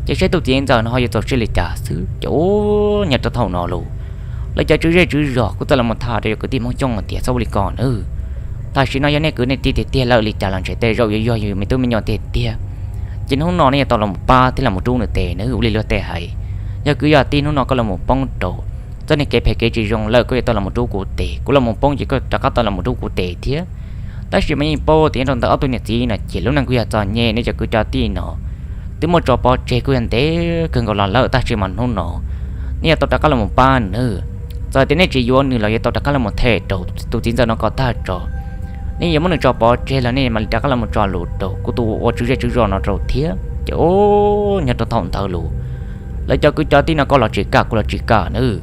Ces seb tus txiv ntxawm no ho yuav txaus siab li cas xwb ces nyob rau thaum no lauj, lawv cov tswv zej tswv zos kuj txawm los mus tham rau cov kwv tij Hmoob Xyooj tias txhob ua li ko nawb. Tam sim no yog nej kwv nej tij tiag tiag lawm li cas los ntshe tej zaum yuav yog yus me tub me nyuam tiag tiag. Ces hnub no nej yuav tau los mus pab thiab los mus rub nws tes nawb, ua li luag tej hais. Yog kwv yog tij hnub no koj los mus poob rau txoj niag kev phem kev tsis zoo lawm koj yuav tau los mus rub kuv tes, kuv los mus poob ces koj rov qab tau los mus rub kuv tes thiab. Tab sis mas yeej paub tias nyob rau ntawm ob tug niam txiv no ces lub neej kuj yog txom nyem, nej cov kwv cov tij no twb muaj tso pov tseg kuj yog ntev kawg nkaus los lawm, tab sis mas hnub no nej yuav tau rov qab los mus pab nws. Txawm tias nej tsis yuav nws los yuav tau rov qab los mus them rau tus txiv ntxawm no kom tag tso. Nej yuav muab nws tso pov tseg los nej mam li rov qab los mus tso lus rau kuv tus ua tswv zej tswv zos no rau thiab ces nyob rau thaum ntawd lauj, lawv cov kwv cov tij no koj los tsis kam kuv los tsis kam nawb.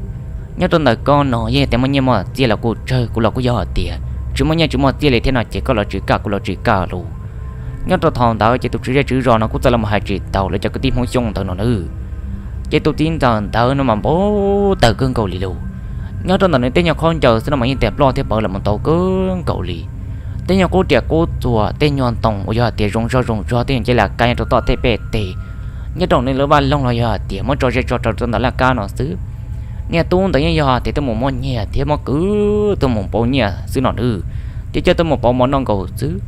Nyob rau ntawm koj no yeej tias muaj nyiaj muaj txiaj los kuj tsawg, kuv los kuj yog hais tias tsis muaj nyiaj tsis muaj txiaj li thiab no ces koj los tsis kam kuv los tsis kam lauj. Nyob rau thaum ntawd ces tus tswv zej tswv zos no kuj txawm los mus hais tsis taus lawv cov kwv tij Hmoob Xyooj ntawd no nawb. Ces tus txiv ntxawm ntawd no mas npau taws kawg nkaus li lauj. Nyob rau ntawm nws tej nyuag khaub ncaws xwb no mas yeej tias ploj thiab pawv los mus ntau kawg nkaus li. Tej nyuag qub riam qub txuas, tej nyuag ntoo uas yog hais tias zoo zog zoo zog, tej nyuag ncej laj kab nyob rau tom tej pej teg, nyob rau nws lub vaj loog los yog hais tias muab tso zej tso rau rau ntawm laj kab no xwb. Niag tub ntawd yeej yog hais tias tuaj mus muaj nyiaj thiab muab kwv tuaj mus pauv nyiaj xwb no nawb, ces coj tuaj mus pauv mov noj nkaus xwb.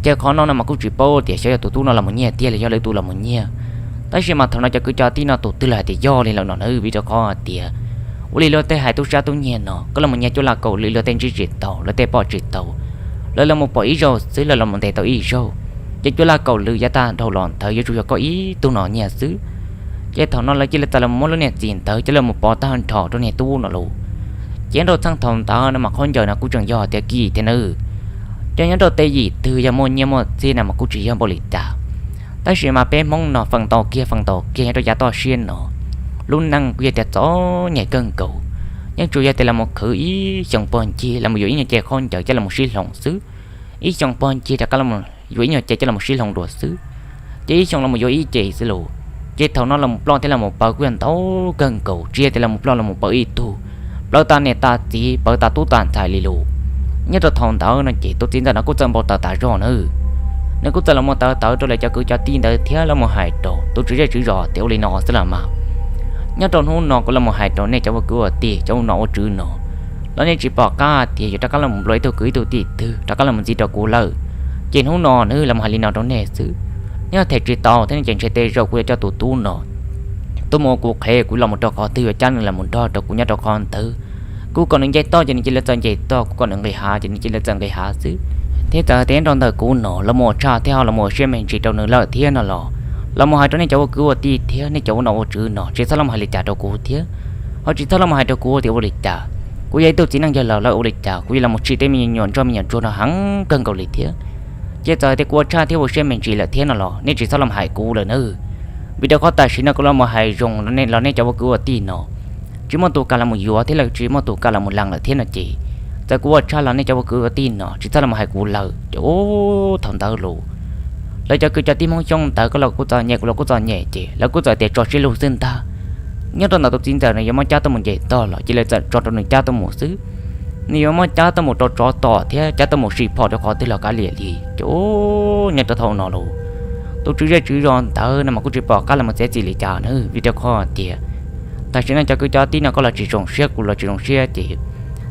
Ces qhov no no mas kuj tsis paub tias xyov yog tus tub no los mus nyiag tiag los yog lwm tus los mus nyiag. Tab sis mas thaum no cov kwv cov tij no tus twg los hais tias yog li lawm no nawb, vim rau qhov hais tias ua li luag tej hais tub sab tub nyiag no koj los mus nyiag cuaj laj kaum lwm luag tej ntsib tsis taus, luag tej pom tsis taus. Lawv los mus pom ib zaug xwb, lawv los mus ntes tau ib zaug, ces cuaj laj kaum lwm yav tag dhau los ntawd yuav tsum yog koj ib tug no nyiag xwb. Ces thaum no lawv cia li txawm los muab lub niag txiv ntawd coj los mus pov tag nrho rau niag tub no lauj. Ces nyob rau txheej thaum ntawd no mas khaub ncaws no kuj tseem yog tias kim thiab nawb. Ces nyob rau tej yim twg yog muaj nyiaj muaj txiaj no mas kuj tsis yog npaum li cas. Tab sis mas peb Hmoob no feem ntau kiag feem ntau kiag nyob rau yav toj siab no, lub neej kuj yog tias txom nyem kawg nkaus. Yeej tsuas yog tias los mus khwv ib xyoos puag ncig los mus yuav ib nyuag ce khaub ncaws coj los mus sib hloov xwb. Ib xyoos puag ncig rov qab los yuav ib nyuag ce coj los mus sib hloov dua xwb. Ces ib xyoos los mus yuav ib ce xwb lauj. Ces thaum no los mus ploj thiab los mus pawv kuj yog ntau kawg nkaus, tsis yog tias los mus ploj los mus pawv ib tug, plawv tas niam tas txiv, pawv tas tub tas ntxhais li lauj. Nyob rau thaum ntawd no ces tus txiv ntxawm no kuj txawm npau taws tas zog nawb. Nws kuj txawm los mus taws taws rau lawv cov kwv cov tij ntawd thiab los mus hais rau tus tswv zej tswv zos tias ua li no xwb los mas, nyob rau hnub no kuv los mus hais rau nej cov ua kwv ua tij, cov ua nom ua tswv no, los nej tsis pom qab tias yuav rov qab los mus nplua ib tug kwv ib tug tij twg rov qab los mus ntxiv rau kuv lawm. Ces hnub no nws los mus hais li no rau nej xwb. Nej yog them tsis tau thiab no ces ntshe tej zaum kuv yuav coj tus tub no tuaj mus ua kuv qhev, kuv los mus rau qhov twg yuav cab nws los mus nrog rau kuv nyob rau qhov ntawd. Kuv kom nws nce toj ces nws cia li txawm nce toj, kuv kom nws nqis hav ces nws cia li txawm nqis hav xwb. Thiab txawm tias nyob rau ntawm kuv no los mus ua tshaj thiab ho los mus ua siab me ntsis rau nws lawm thiab no los, los mus hais rau nej cov ua kwv ua tij thiab nej cov ua nom ua tswv no tsis txhob los mus hais li cas rau kuv thiab, ho tsis txhob los mus hais rau kuv tias ua li cas. Kuv yog ib tug txiv neej yawg laus lawm ua li cas kuv yuav los mus tsim tej me nyuam ntsuag me nyuam ntsuag no heev kawg nkaus li thiab. Ces txawm hais tias kuv ua tshaj thiab ua siab me ntsis lawm thiab no los nej tsis txhob los hais kuv lawm nawb. Vim rau qhov tam sim no kuv los mus hais zoo los nej cov ua kwv ua tij no tsis muaj tus kam los mus yuav thiab lawv tsis muaj tus kam los mus lees lawm thiab no ces, txawm kuv ua tshaj los nej cov ua kwv ua tij no tsis txhob los mus hais kuv lawm. Ces ub thaum ntawd los lawv cov kwv cov tij Hmoob Xyooj ntawd koj los kuj txom nyem kuv los kuj txom nyem ces lawv kuj txawm tias tso siab lug xwb ntag. Nyob rau ntawm tus txiv ntxawm no yuav muab cab tuaj mus nce toj los cia li txawm tso rau nws cab tuaj mus xwb. Nws yuav muab cab tuaj mus rau tsov tom thiab cab tuaj mus sim phom rau qhov twg los kav liam li. Ces ub nyob rau thaum no los tus tswv zej tswv zos ntawd no mas kuj tsis pom qab los mus txiav txim li cas na vim rau qhov tias tam sim no cov kwv cov tij no koj los tsis zoo siab kuv los tsis zoo siab ces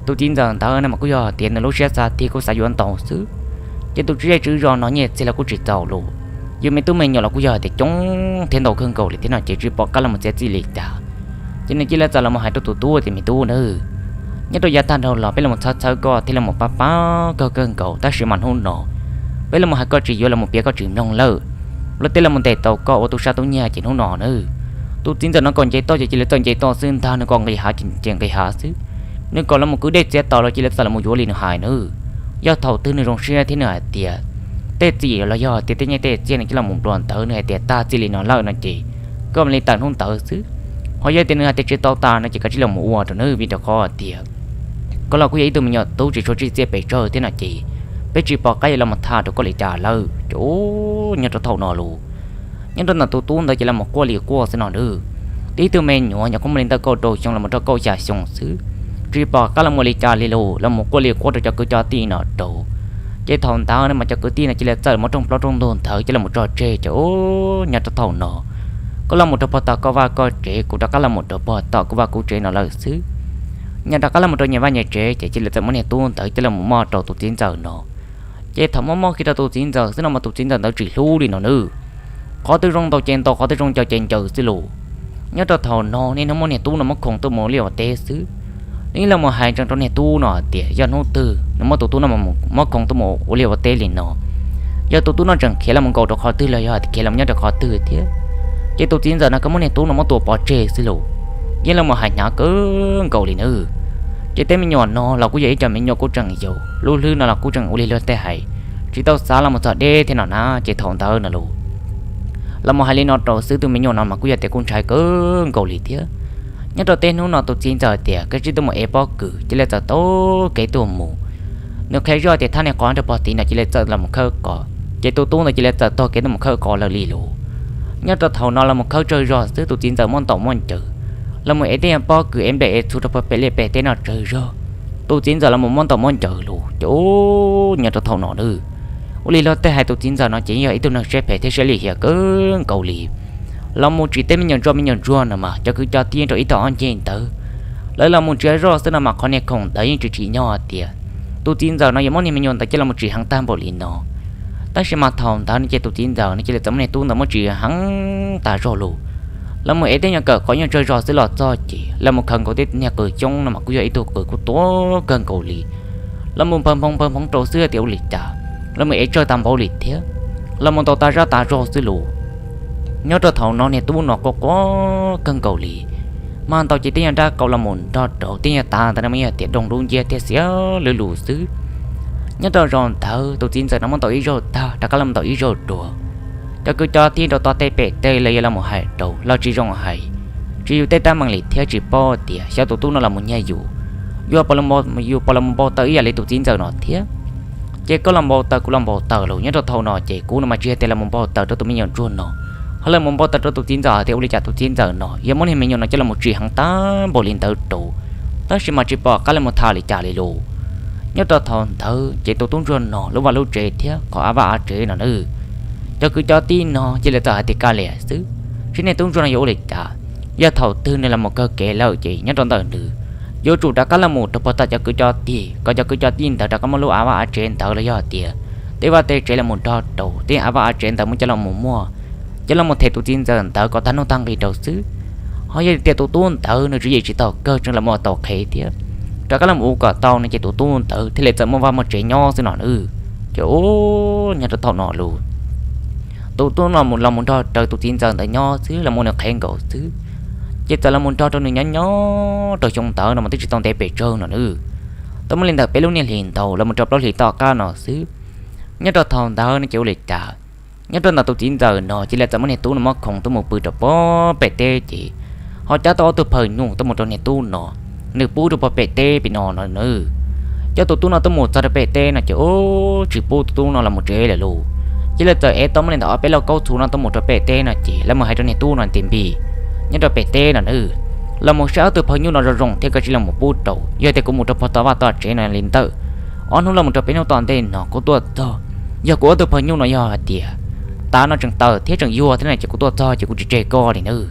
tus txiv ntxawm ntawd no mas kuj yog tias nws lub siab xav tiag kuj xav yuav ntau xwb. Ces tus tswv zej tswv zos no nyiaj txiag los kuj tsis txaus los yus me tub me nyuam los kuj yog tias coob thiab ntau kawg nkaus li thiab no ces tsis pom qab los mus txiav txim li cas. Ces nws cia li txawm los mus hais rau tus tub tias me tub na, nyob rau yav tag nrho los peb los mus txhawb txhawb koj thiab los mus pab pab koj kawg nkaus tab sis mas hnub no peb los mus hais koj tsis yuav los mus piav koj tsis mloog lawm. Los tej los mus ntes tau koj ua tub sab tub nyiag ces hnub no na tus txiv ntxawm no kom nce toj ces cia li txawm nce toj xwb ntag, nws kom nqis hav ces nqis hav xwb. Nws kom los mus kwv dej txiav taws los cia li txawm los mus yuav li nws hais na. Yog thaum twg nws zoo siab thiab nws hais tias tej txim los yog tias tej nyiaj tej txiag nws cia los mus nplua ntawd nws hais tias tag txij li no lawm no ces koj mam li tawm hnub ntawd xwb. Ho yog tias nws hais tias tsis tau tas no ces koj cia li los mus ua rau nws vim rau qhov tias koj los kuj yog ib tug me nyuam tub tsis tshua tsib txiaj pes tsawg thiab no ces peb tsis pom qab yuav los mus tham rau koj li cas lawm. Ces ub nyob rau thaum no los nyob rau ntawm tus tub ntawd ces los mus quaj li quaj xwb no na. Tib tug me nyuam nyuam qhuav muaj li ntawm kaum rau xyoo los mus rau kaum xya xyoo xwb, tsis pom qab los mus li cas li los los mus quaj li quaj rau cov kwv cov tij no rau. Ces thaum ntawd no mas cov kwv tij no cia li txawm muab rooj plaub rooj ntug ntawd coj los mus tso tseg ces ub nyob rau thaum no koj los mus rau puag tom koj vaj koj tsev kuv rov qab los mus rau puag tom kuv vaj kuv tsev no lawm xwb. Nyob rov qab los mus rau nyias vaj nyias tsev ces cia li txawm muab niag tub ntawd coj los mus moj rau tus txiv ntxawm no. Ces thaum muab moj kiag rau tus txiv ntxawm xwb no mas tus txiv ntxawm ntawd tsis hlub li no na. Qhov twg zoo ntaus ces ntaus, qhov twg zoo ncaws ces ncaws xwb los. Nyob rau thaum no niaj hnub muab niag tub no muab khoov tuaj mus ua liaj ua teb xwb. Nws los mus hais ntsees rau niag tub no tias yog hnub twg nws muab tus tub no muab khoov tuaj mus ua liaj ua teb li no, yog tus tub no tseem khiav los mus nkaum rau qhov twg los yog khiav los nyob rau qhov twg thiab, ces tus txiv ntxawm no koj muab niag tub no muab tua pov tseg xwb los. Yeej los mus hais hnyav kawg nkaus li nawb. Ces tej me nyuam no los kuj yog ib co me nyuam kuj tseem yau, lub hlwb no los kuj tseem ua li luag tej hais, tsis tau xav los mus txog deb thiab no na ces thaum ntawd no los los mus hais li no rau xwb tus me nyuam no mas kuj yog tias kuj ntshai kawg nkaus li thiab. Nyob rau tej hnub no tus txiv ntxawm tias koj cia li tuaj mus ev pob kws cia li txawm taug kev tuaj mus. Nws qhia zoj tias thaj niag qos rau puag tid no cia li txawm los mus khawb qos, ces tus tub ntawd cia li txawm taug kev tuaj mus khawb qos lawm li los. Nyob rau thaum no los mus khawb tsawg zog xwb tus txiv ntxawm muaj ntaus muaj ncaws, los mus ev tej nyuag pob kws ev nplej ev txhuv rau puag pem liaj pem teb no tsawg zog. Tus txiv ntxawm los mus muab ntaus muab ncaws los ces ub nyob rau thaum no na, ua li luag tej hais tus txiv ntxawm no ces yog ib tug neeg siab phem thiab siab lim hiam kawg nkaus li. Los mus tsim tej me nyuam ntsuag me nyuam ntsuag no mas cov kwv cov tij rau ib tog ob nceg ntawd, lawv los mus ntsia zoj xwb no mas qhov niag khoom ntawd yeej tsis tsim nyog tias tus txiv ntxawm no yuav muab niag me nyuam ntawd coj los mus tsim heev tag npaum li no. Tab sis mas thaum ntawd no ces tus txiv ntxawm no cia li txawm muab niag tub ntawd muab tsim heev tas zog los. Los mus ev tej nyuag kawm qos nyuag tsawg zog xwb los txog ces los mus khaws nkaus tej niag qws xyoob no mas kuj yog ib tug qws kuj tuab kawg nkaus li. Los mus npawg hmoov npawg hmoov rau xwb tias ua li cas, los mus ev tsawg tag npaum li thiab, los mus ntaus tas zaj tas zog xwb los. Nyob rau thaum no niag tub no quaj quaj kawg nkaus li, mas ntaus ces tej nyuag nrab qau los mus nrog rau tej nyuag tav ntawd no mas yog tias doog lub nciab thiab xiav lwb lus xwb. Nyob rau zaum ntawd tus txiv ntxawm no muab ntaus ib zaug tag rov qab los mus ntaus ib zaug dua. Cov kwv cov tij rau tog tej pem tej los yuav los mus hais rau los tsis zoo hais, tsis yus tej teeb meem li thiab tsis paub tias xyov tus tub no los mus nyiag yus, yus puas los mus npau taws ib yam li tus txiv ntxawm no thiab. Ces koj los npau taws kuv los npau taws los nyob rau thaum no ces kuv no mas tsis yog tias los mus npau taws rau tus me nyuam ntsuag no, ho los mus npau taws rau tus txiv ntxawm tias ua li cas tus txiv ntxawm no yuav muab niag me nyuam no coj los mus tsim heev tag npaum li ntawd rau, tab sis mas tsis pom qab los mus tham li cas li los. Nyob rau thaum ntawd ces tus tub ntsuag no lub vaj lub tsev thiab qhov av vaj av tsev no na, cov kwv cov tij no cia li txawm hais tias kav liam xwb, seb niag tub ntsuag no yuav ua li cas. Yog thaum twg nws los mus kawg kev lawm ces nyob rau ntawm nws yuav tsum rov qab los mus rau puag tom cov kwv cov tij kom cov kwv cov tij ntawd rov qab muab lub av vaj av tsev ntawd los yog tias tej vaj tej tsev los mus nrog rau tej av vaj av tsev ntawd muab coj los mus muag, coj los mus them tus txiv ntxawm ntawd kom tag nuj tag nqis rau xwb. Ho yog tias tus tub ntawd nws tswv yim tsis tau kawg tseem los mus tau qhev thiab, rov qab los mus ua kom tau no ces tus tub ntawd thiaj li txawm muaj vaj muaj tsev nyob xwb no na. Ces ub nyob rau thaum no los tus tub no los mus nrog rau tus txiv ntxawm ntawd nyob xwb los mus nws qhev nkaus xwb. ces txawm los mus nrog rau nws nyob nyob rau xyoo ntawd no mas twb tsis tau ntev pes tsawg no nawb. Tau muaj li ntawm peb lub niaj hlis ntaus los mus rau plaub hlis tom qab no xwb. Nyob rau thaum ntawd no ces ua li cas, nyob rau ntawm tus txiv ntxawm no cia li txawm muab niag tub no muab khoov tuaj mus pw rau pem teb ces ho cab tau ob tug phaw nyuj tuaj mus rau niag tub no, nws pub rau pem teb pem no no nawb. Coj tus tub no tuaj mus txog rau pem teb no ces ub tsis pub tus tub no los mus tsev lawm lauj. Cia li txawm ev tau muaj li ntawm ob peb lauj kaub txhuv no tuaj mus rau pem teb no ces los mus hais rau niag tub no tis npis nyob rau pem teb no nawb, los mus saib ob tug phaw nyuj no zoo zoo thiab kav tsij los mus pub rau. Yog tias kuv mus rau pem tom vaj tom tsev no li ntawm ob hnub los mus rau peb hnub tom ntej no kuv tuaj txog, yog kuv ob tug phaw nyuj no yog hais tias tav no tseem tawm thiab tseem yuag thiab no ces kuv tuaj txog ces kuv tsis tseg koj li nawb.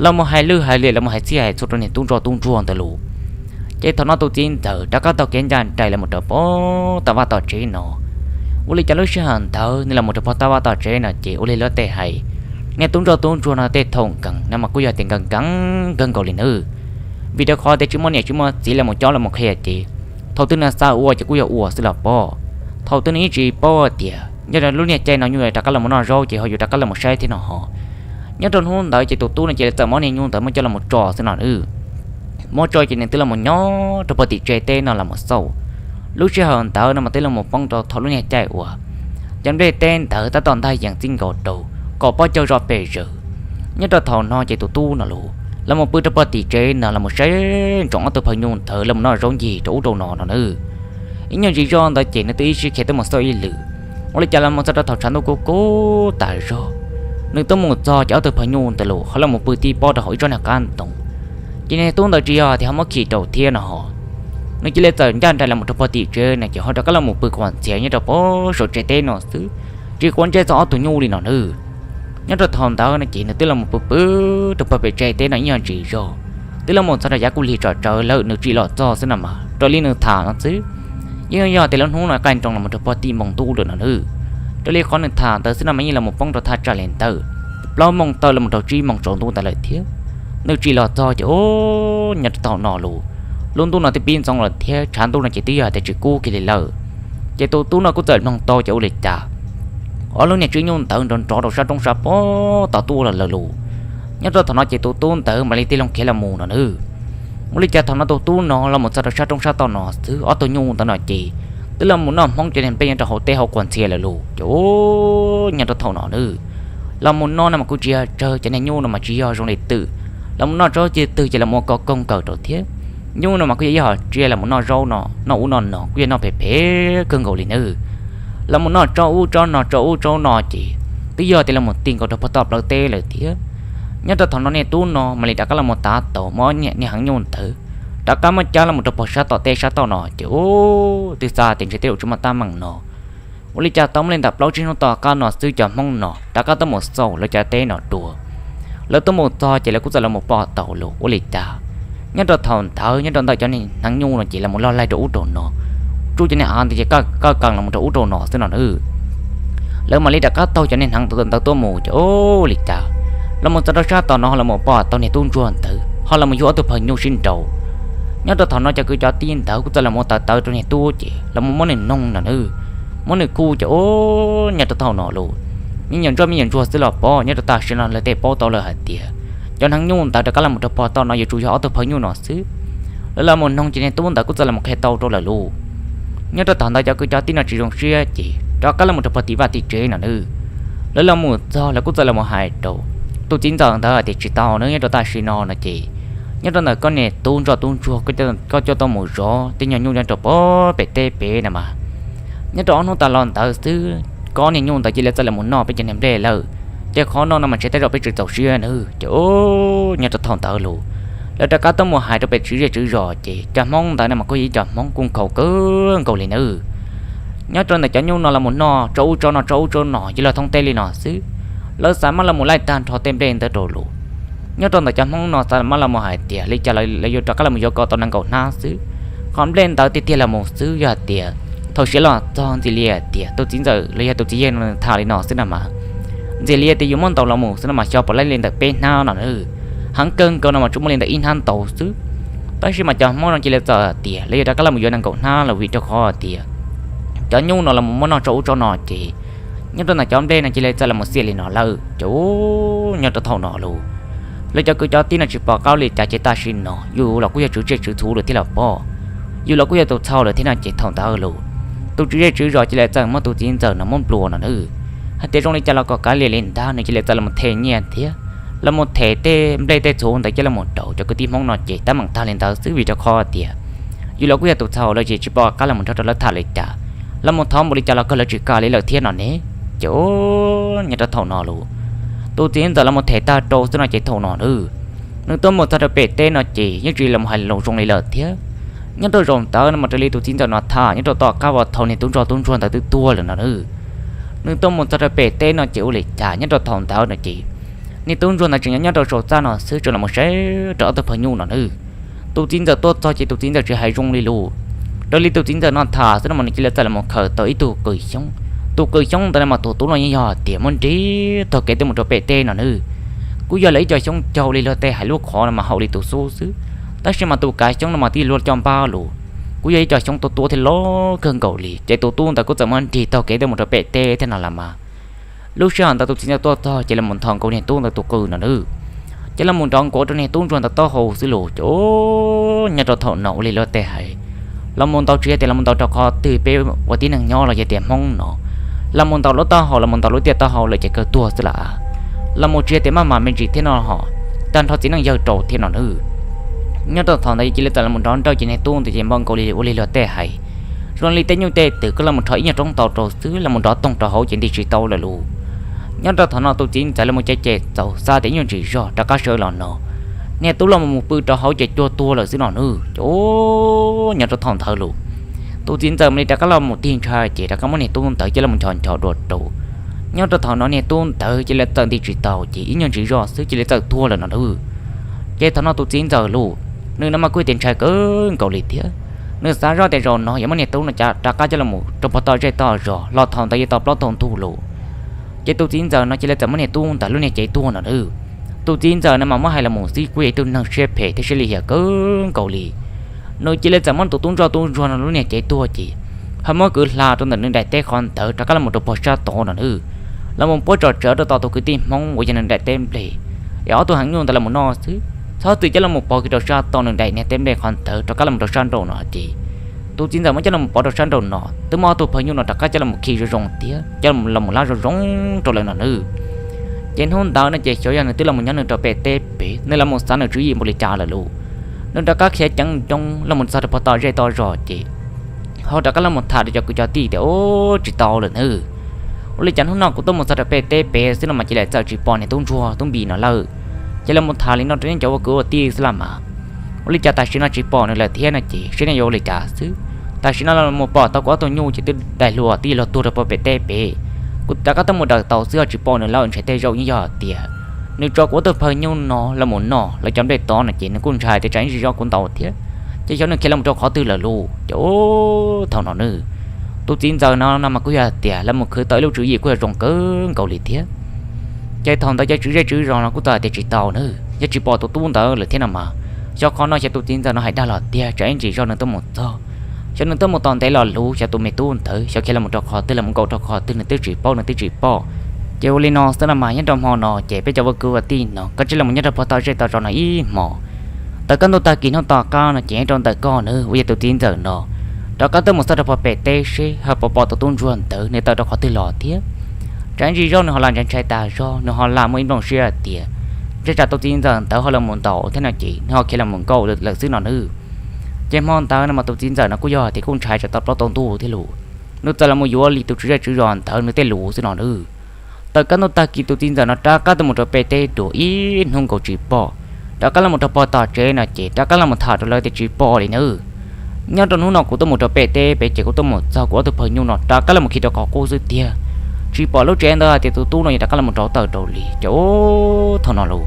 Los mus hais lwj hais liam los mus hais txhij hais txhua rau niag tub ntsoj tub ntsuag ntawd lauj. Ces thaum no tus txiv ntxawm rov qab taug kev ncaj nraim los mus rau pem tom vaj tom tsev no. Ua li cas lub sij hawm ntawd nws los mus rau pem tom vaj tom tsev no ces ua li luag tej hais, niag tub ntsoj tub ntsuag no tej thaum nkees no mas kuj yog tias nkees nkees kawg nkaus li nawb. Vim rau qhov tias tsis muaj niam tsis muaj txiv los mus cob los mus qhia ces thaum twg nws xav ua ces kuj yog ua xwb los pob. Thaum twg nws yeej tsis paub tias nyob rau lub niag caij no nyuj rov qab los mus noj zaub ces ho yuav rov qab los mus saib thiab no ho. Nyob rau hnub ntawd ces tus tub no cia li txawm muab niag nyuj ntawd muab coj los mus tso xwb no nawb. Muab tso ces nws twb los mus nyob rau pem tim tsev teb no los mus xauj. Lub sij hawm ntawd no mas twb los mus poob rau thaum lub niag caij uas cov nplej teb ntawd tab tom ntag yees txij nkaus rau kaum plaub caug zoj pes zaws. Nyob rau thaum no ces tus tub no los los mus pw rau pem tim tsev no los mus saib ntsoov ob tug phaw nyuj ntawd los mus noj zaub ncig rau ub rau no no nawb. Ib nyuag ntsis zoj ntawd ces nws twb ib sij khiav tuaj mus xauj ib lwm. Ua li cas los mus txog rau thaum tshav ntuj kub kub tas zog, nws tuaj mus txog ces ob tug phaw nyuj ntawd los ho los mus pw tib pob rau hauv ib tsob niag qab ntoo. Ces niag tub ntawd tsis yog tias ho muab khi rau thiab no ho, nws cia li txawm ncaj nraim los mus rau pem tim tsev no ces ho rov qab los mus pw quas ntxhias nyob rau pem saum tsev teb no xwb, tsis quav ntsej txog ob tug nyuj li no nawb. Nyob rau thaum ntawd no ces nws twb los mus pw pw rau pem pem tsev teb no ib nyuag ntsis zog, twb los mus txog rau yav kuv lig tsam tsawv lawm nws tsim los txog xwb no mas raws li nws tham no xwb, yeej yog tias lub hnub no qaij nroos los mus rau pem tim moos ntuj lawm no nawb. Raws li qhov nws tham ntawd xwb no mas yeej los mus poob rau thaj tsam li ntawm plaub moos tawm los mus rau tsib moos tsaus ntuj ntawd lawm thiab. Nws tsim los txog ces ub, nyob rau thaum no los lub ntuj no twb pib ntxoov lawm thiab tshav ntuj no ces twb yog tias tsis kub kiag li lawm. Ces tus tub no kuj txawm mloog tau ces ua li cas ob lub niag tswb nyuj ntawd nrov nrov rau sab roob sab pem tom tuaj lawm lawm lauj. Nyob rau thaum no ces tus tub ntawd mam li tig loo khiav los mus no nawb. Ua li cas thaum no tus tub no los mus txog rau sab roob sab toj no xwb ob tug nyuj ntawd no ces twb los mus noj hmoob cov niag nplej nyob rau hauv teb hauv quas ntxhias lawm lauj. Ces ub, nyob rau thaum no nawb, los mus noj no mas kuj tsis yog tsawg, cov niag nyuj no mas tsis yog zoo li twm, los mus noj tsob twg twg ces los mus ua koj koog kawg rau thiab. Nyuj no mas kuj yog ib hom tsiaj los mus noj zaub no noj ub noj no kuj yog noj phem phem kawg nkaus li nawb. Los mus noj tsob ub tsob no tsob ub tsob no ces twb yog tias los mus tig nkaus rau pem tom plawv teb lawm thiab. Nyob rau thaum no niag tub no mam li rov qab los mus tav taus muab niag heev nyuj ntawd rov qab muab cab los mus rau pem sab tom teb sab toj no ces ub, twb xav tias ntshe tej zaum tsis muaj teeb meem no. Ua li cas tau muaj li ntawm plaub tsib hnub tom qab no xwb cov hmoob no rov qab tuaj mus xauj lawv cov teb no dua. Lawv tuaj mus txog ces lawv kuj txawm los mus pom tau los ua li cas nyob rau thaum ntawd nyob rau ntawm cov niag heev nyuj no ces los mus log laig rau ub rau no, tsuj cov niag av ntawd ces kaj kaj kaws los mus rau ub rau no xwb no nawb. Lawv mam li rov qab taug cov niag heev ntawd tuaj mus ces ua li cas los mus txog rau sab tom no los mus pom tau niag tub ntsuag ntawd ho los mus yug ob tug phaw nyuj sib nraus. Nyob rau thaum no cov kwv cov tij ntawd kuj txawm los mus tawv tawv rau niag tub ces los mus muab nws noog no nawb, muab nws kuj ces ub, nyob rau thaum no los me nyuam ntsuag me nyuam ntsuag xwb los pob, nyob rau tam sim no lawv tej paub tau lawm hais tias cov heev nyuj ntawd rov qab los mus rau pem tom no yuav tsum yog ob tug phaw nyuj no xwb. Lawv los mus noog ces niag tub ntawd kuj txawm los mus qhia tau rau lawv lauj. Nyob rau thaum ntawd cov kwv cov tij no tsis zoo siab ces rov qab los mus rau pem tim vaj tim tsev no nawb. Lawv los mus txog lawv kuj txawm los mus hais rau tus txiv ntxawm ntawd hais tias tsis tau nawb, nyob rau tam sim no no ces nyob rau ntawm koj niag tub ntsoj tub ntsuag koj coj tau mus zov tej nyuag nyuj nyob rau pem pem teb pem no mas nyob rau ob hnub tas los ntawd xwb, koj niag nyuj ntawd cia li txawm los mus noj peb cov niag nplej lawm. Ces qhov no no mas ntshe tej zaum peb tsis txaus siab nawb. Ces ub, nyob rau thaum ntawd los lawv rov qab tuaj mus hais rau pem tswv zej tswv zos ces cov hmoob ntawd no mas kuj yog ib cov hmoob kuj nkhaus kawg nkaus li nawb. Nyob rau ntawm cov nyuj no los mus noj tsob ub tsob no tsob ub tsob no cia li thoob teb li no xwb, lawv xav maj los mus laij tag nrho tej nplej ntawd rau los. Nyob rau ntawm cov hmoob no xav maj los mus hais tias li cas lawv yuav rov qab los mus yuav kom tau nees nkaum hnab xwb. Qhov nplej ntawd tiag tiag los mus xwb yog hais tias thaum siav los txog ntxim li hais tias tus txiv ntxawm los yog tus txiv yawg no tham li no xwb no mas ntxim li tias yuav muab ntaus los mus xwb no mas xyov puas laib li ntawm peb hnab no nawb. Heev kawg nkaus no mas tsuas muaj li ntawm ib hnab ntau xwb. Tab sis mas cov hmoob no cia li txawm hais tias lawv yuav rov qab los mus yuav nees nkaum hnab los vim rau qhov hais tias cov nyuj no los mus muab noj tsob ub tsob no ces nyob rau ntawm cov nplej no cia li txawm los mus xiam li no lawm. Ces ub, nyob rau thaum no los Lawv cov kwv cov tij no tsis pom qab li cas ces tam sim no yus los kuj yog tswv zej tswv txhuv lawm thiab los pob, yus los kuj yog tus txhaum lawm thiab no ces thaum ntawd los tus tswv zej tswv zos cia li txawm muab tus txiv ntxawm no muab nplua no nawb. Hais tias zoo li cas los kom kav liam li ntag, nws cia li txawm los them nyiaj thiab los them tej nplej tej txhuv ntawd coj los rau cov kwv tij Hmoob no ces tab meem tag li ntawd xwb, vim rau qhov tias yus los kuj yog tus txhaum lawm ces tsis pom qab los nrog rau lawv tham li cas, los thov npaum li cas los kawg lawv tsis kam li lawm thiab no ne. Ces nyob rau thaum no los tus txiv ntxawm los them tag rau xwb no ces thaum no nawb, nws tuaj mus txog rau pem teb no ces yeej tsis los hais lus zoo li lawm thiab. Nyob rau zaum ntawd no mas raws li tus txiv ntxawm no tham nyob rau tom qab uas thaum niag tub ntsuag tub ntsuag ntawd twb tuag lawm no nawb, nws tuaj mus txog rau pem teb no ces ua li cas nyob rau thaum ntawd no ces niag tub ntsuag ntawd tseem nyob nyob rau saum txaj no xwb, tseem los saib rau ob tug phaw nyuj no nawb. Tus txiv ntxawm tuaj txog ces tus txiv ntxawm tsis hais zoo li lus. Raws li tus txiv ntxawm no tham xwb no mas nws cia li txawm los khaws tau ib tug qws xyoob. Tus qws xyoob ntawd no mas tus tub no yeej yog tias muab nrig taug kev tuaj mus rau pem teb no nawb. Kuj yog lawv ib co xyoob caug li luag tej hais lub qhov no mas haum li tus xub xwb, tab sis mas tus kav xyoob no mas tib luag coj npab lus, kuj yog ib co xyoob tuab tuab thiab loj kawg nkaus li, ces tus tub ntawd kuj txawm muab nrig taug kev tuaj mus rau pem teb thiab no los mas. Lub sij hawm ntawd tus txiv ntxawm tuaj txog ces los nthos nkaus niag tub ntawd tus qws no nawb, ces los nrov nkaus rau niag tub ntsuag ntawd taub hau xwb los ces nyob rau thaum no ua li luag tej hais, los mus ntaus tsis yog tias los mus ntaus rau qhov twg peb ua tib neeg nyob los yog tias Hmoob no, los mus ntaus lub taub hau los mus ntaus lub tiaj taub hau lawm ces kawg tuag xwb lawm. Los mus tsis yog tias maj mam me ntsis thiab no ho, tag nrho txiv neej yawg rau thiab no nawb. Nyob rau thaum ntawd cia li txawm los nrov nrawj ces niag tub ntawd ces npau nkaus li ua li luag tej hais, zoo li tej nyuj tej twm koj los rho ib nyuag roob tau rau xwb los nrov toog rau hauv ces nti tsis tau lawm los. Nyob rau thaum no tus txiv ntxawm los mus ces ces txaus xav tias ib nyuag ntsis zog rov qab sawv los no, niag tub los mus pw rau hauv ces cuag tuag lawm xwb no nawb. Nyob rau thaum ntawd los tus txiv ntxawm mam li rov qab los mus tig ntshai ces rov qab muab niag tub ntawd cia li los nchos nchos dua rau. Nyob rau thaum no niag tub ntawd cia li txawm nti tsis tau ces ib nyuag ntsis zog xwb cia li txawm tuag lawm no nawb. Ces thaum no tus txiv ntxawm los, nws no mas kuj tias ntshai kawg nkaus li thiab. Nws xav zoj tias zaum no yuav muab niag tub no rov qab coj los rau puag tom zej tom zos los thaum ntawd yuav tau plaub tau ntug los. Ces tus txiv ntxawm no cia li txawm muab niag tub ntawd lub niag cev tuag no nawb. Tus txiv ntxawm no mas muab hais los mus xwb kuj yog ib tug neeg siab phem thiab siab lim hiam kawg nkaus li. Nws cia li txawm muab tus tub ntsuag tub ntsuag no lub niag cev tuag ces ho muab kwv hla rau ntawm nws daim teb qhov ntawd rov qab los rau puag sab tod no nawb, los mus puab tsom tsawv rau tom tus kwv tij Hmoob uas yog nws daim teb nplej, es ob tug heev nyuj ntawd los noj xwb, txhob txwm coj los pov kiag rau sab tod nws daim niag teb nplej qhov ntawd rov qab los rau sab nraum no ces tus txiv ntxawm muab coj los pov rau sab nraum no twb muab ob tug phaw nyuj no rov qab coj los khi zoo zoo thiab coj los lab zoo zoo rau lawm no nawb. Ces hnub ntawd no ces xyov yog nws twb los nyob nws rau pem teb pem, nws los xav nws tswv yim npaum li cas lawm los, nws rov qab khiav ceev ncoob los txog rau puag tom zej tom zos ces ho rov qab los tham rau cov kwv cov tij tias, Ub, tsis tau lawm nawb. Ua li cas hnub no kuv tuaj mus txog rau pem teb pem xwb no mas cia li txawm tsis pom niag tub ntsuag tub npis no lawm. Ces los tham li no rau nej cov ua kwv ua tij xwb los mas, ua li cas tam sim no tsis pom nws lawm thiab no ces seb nej yuav ua li cas xwb. Tam sim no los mus pom tau kuv ob tug nyuj ces twb daim hluas twb luag tuag rau puag pem teb pem. Kuv rov qab tuaj mus daws tau xwb ho tsis pom nws lawm, ntshe tej zaum yeej yog tias nws tso kuv ob tug phaw nyuj no los mus noj lawv cov nplej tod no ces nws kuj ntshai tias tsam ib ntsis zoj kuv ntaus thiab, ces xyov nws khiav los rau qhov twg lawm los. Ces thaum no nawb, tus txiv ntxawm no no mas kuj yog tias los mus khwv tau ib lub tswv yim kuj yog zoo kawg nkaus li thiab. Ces thaum ntawd cov tswv zej tswv zos no kuj tau hais tias tsis tau nawb, yog tsis pom tus tub ntawd lawm thiab no mas, xyov qhov no xyov tus txiv ntxawm no hais dag los tiag, tsam ib ntsis zoj nws tuaj mus txog, xyov nws tuaj mus tos ntev los luv, xyov tus me tub ntawd xyov khiav los rau qhov twg los mus nkaum rau qhov twg nws twb tsis paub, nws twb tsis pom. Ces ua li no xwb no mas nyob rau hmo no ces peb cov ua kwv ua tij no koj cia li los nyob rau puag tom zej tom zos no ib hmos. Thaum kaj ntug tag kis hnub tom qab no ces nyob rau ntawm koj nawb uas yog tus txiv ntxawm no, rov qab tuaj mus txog rau puag pem teb seb ho puas pom tus tub ntsuag ntawd nws tawm rau qhov twg los thiab. Tsam ib ntsis zoj nws ho lam ntshai ntshai tas zog, nws ho lam muaj ib nplooj siab tias ntshe tsam tus txiv ntxawm ntawd ho los mus ntaus thiab no ces nws ho khiav los mus nkaum lawm xwb no nawb. Ces hmo ntawd no mas tus txiv ntxawm no kuj yog tias kuj ntshai tsam tau plaub tau ntug thiab los, nws txawm los mus yuav li tus tswv zej tswv zos ntawd nws tej lus xwb no nawb. Thaum kaj ntug tag kis tus txiv ntxawm no rov qab tuaj mus rau pem teb dua ib hnub nkaus tsis pom, rov qab los mus rau puag tom tsev no ces rov qab los mus tham rau lawv tias tsis pom li nawb. Nyob rau hnub no kuv tuaj mus rau pem teb pem ces kuv tuaj mus txog kuv ob tug phaw nyuj no rov qab los mus khi rau qhov qub xwb tiag, tsis pom lub tsev ntawd hais tias tus tub no yuav rov qab los mus rau tawm rau li. Ces thaum no los,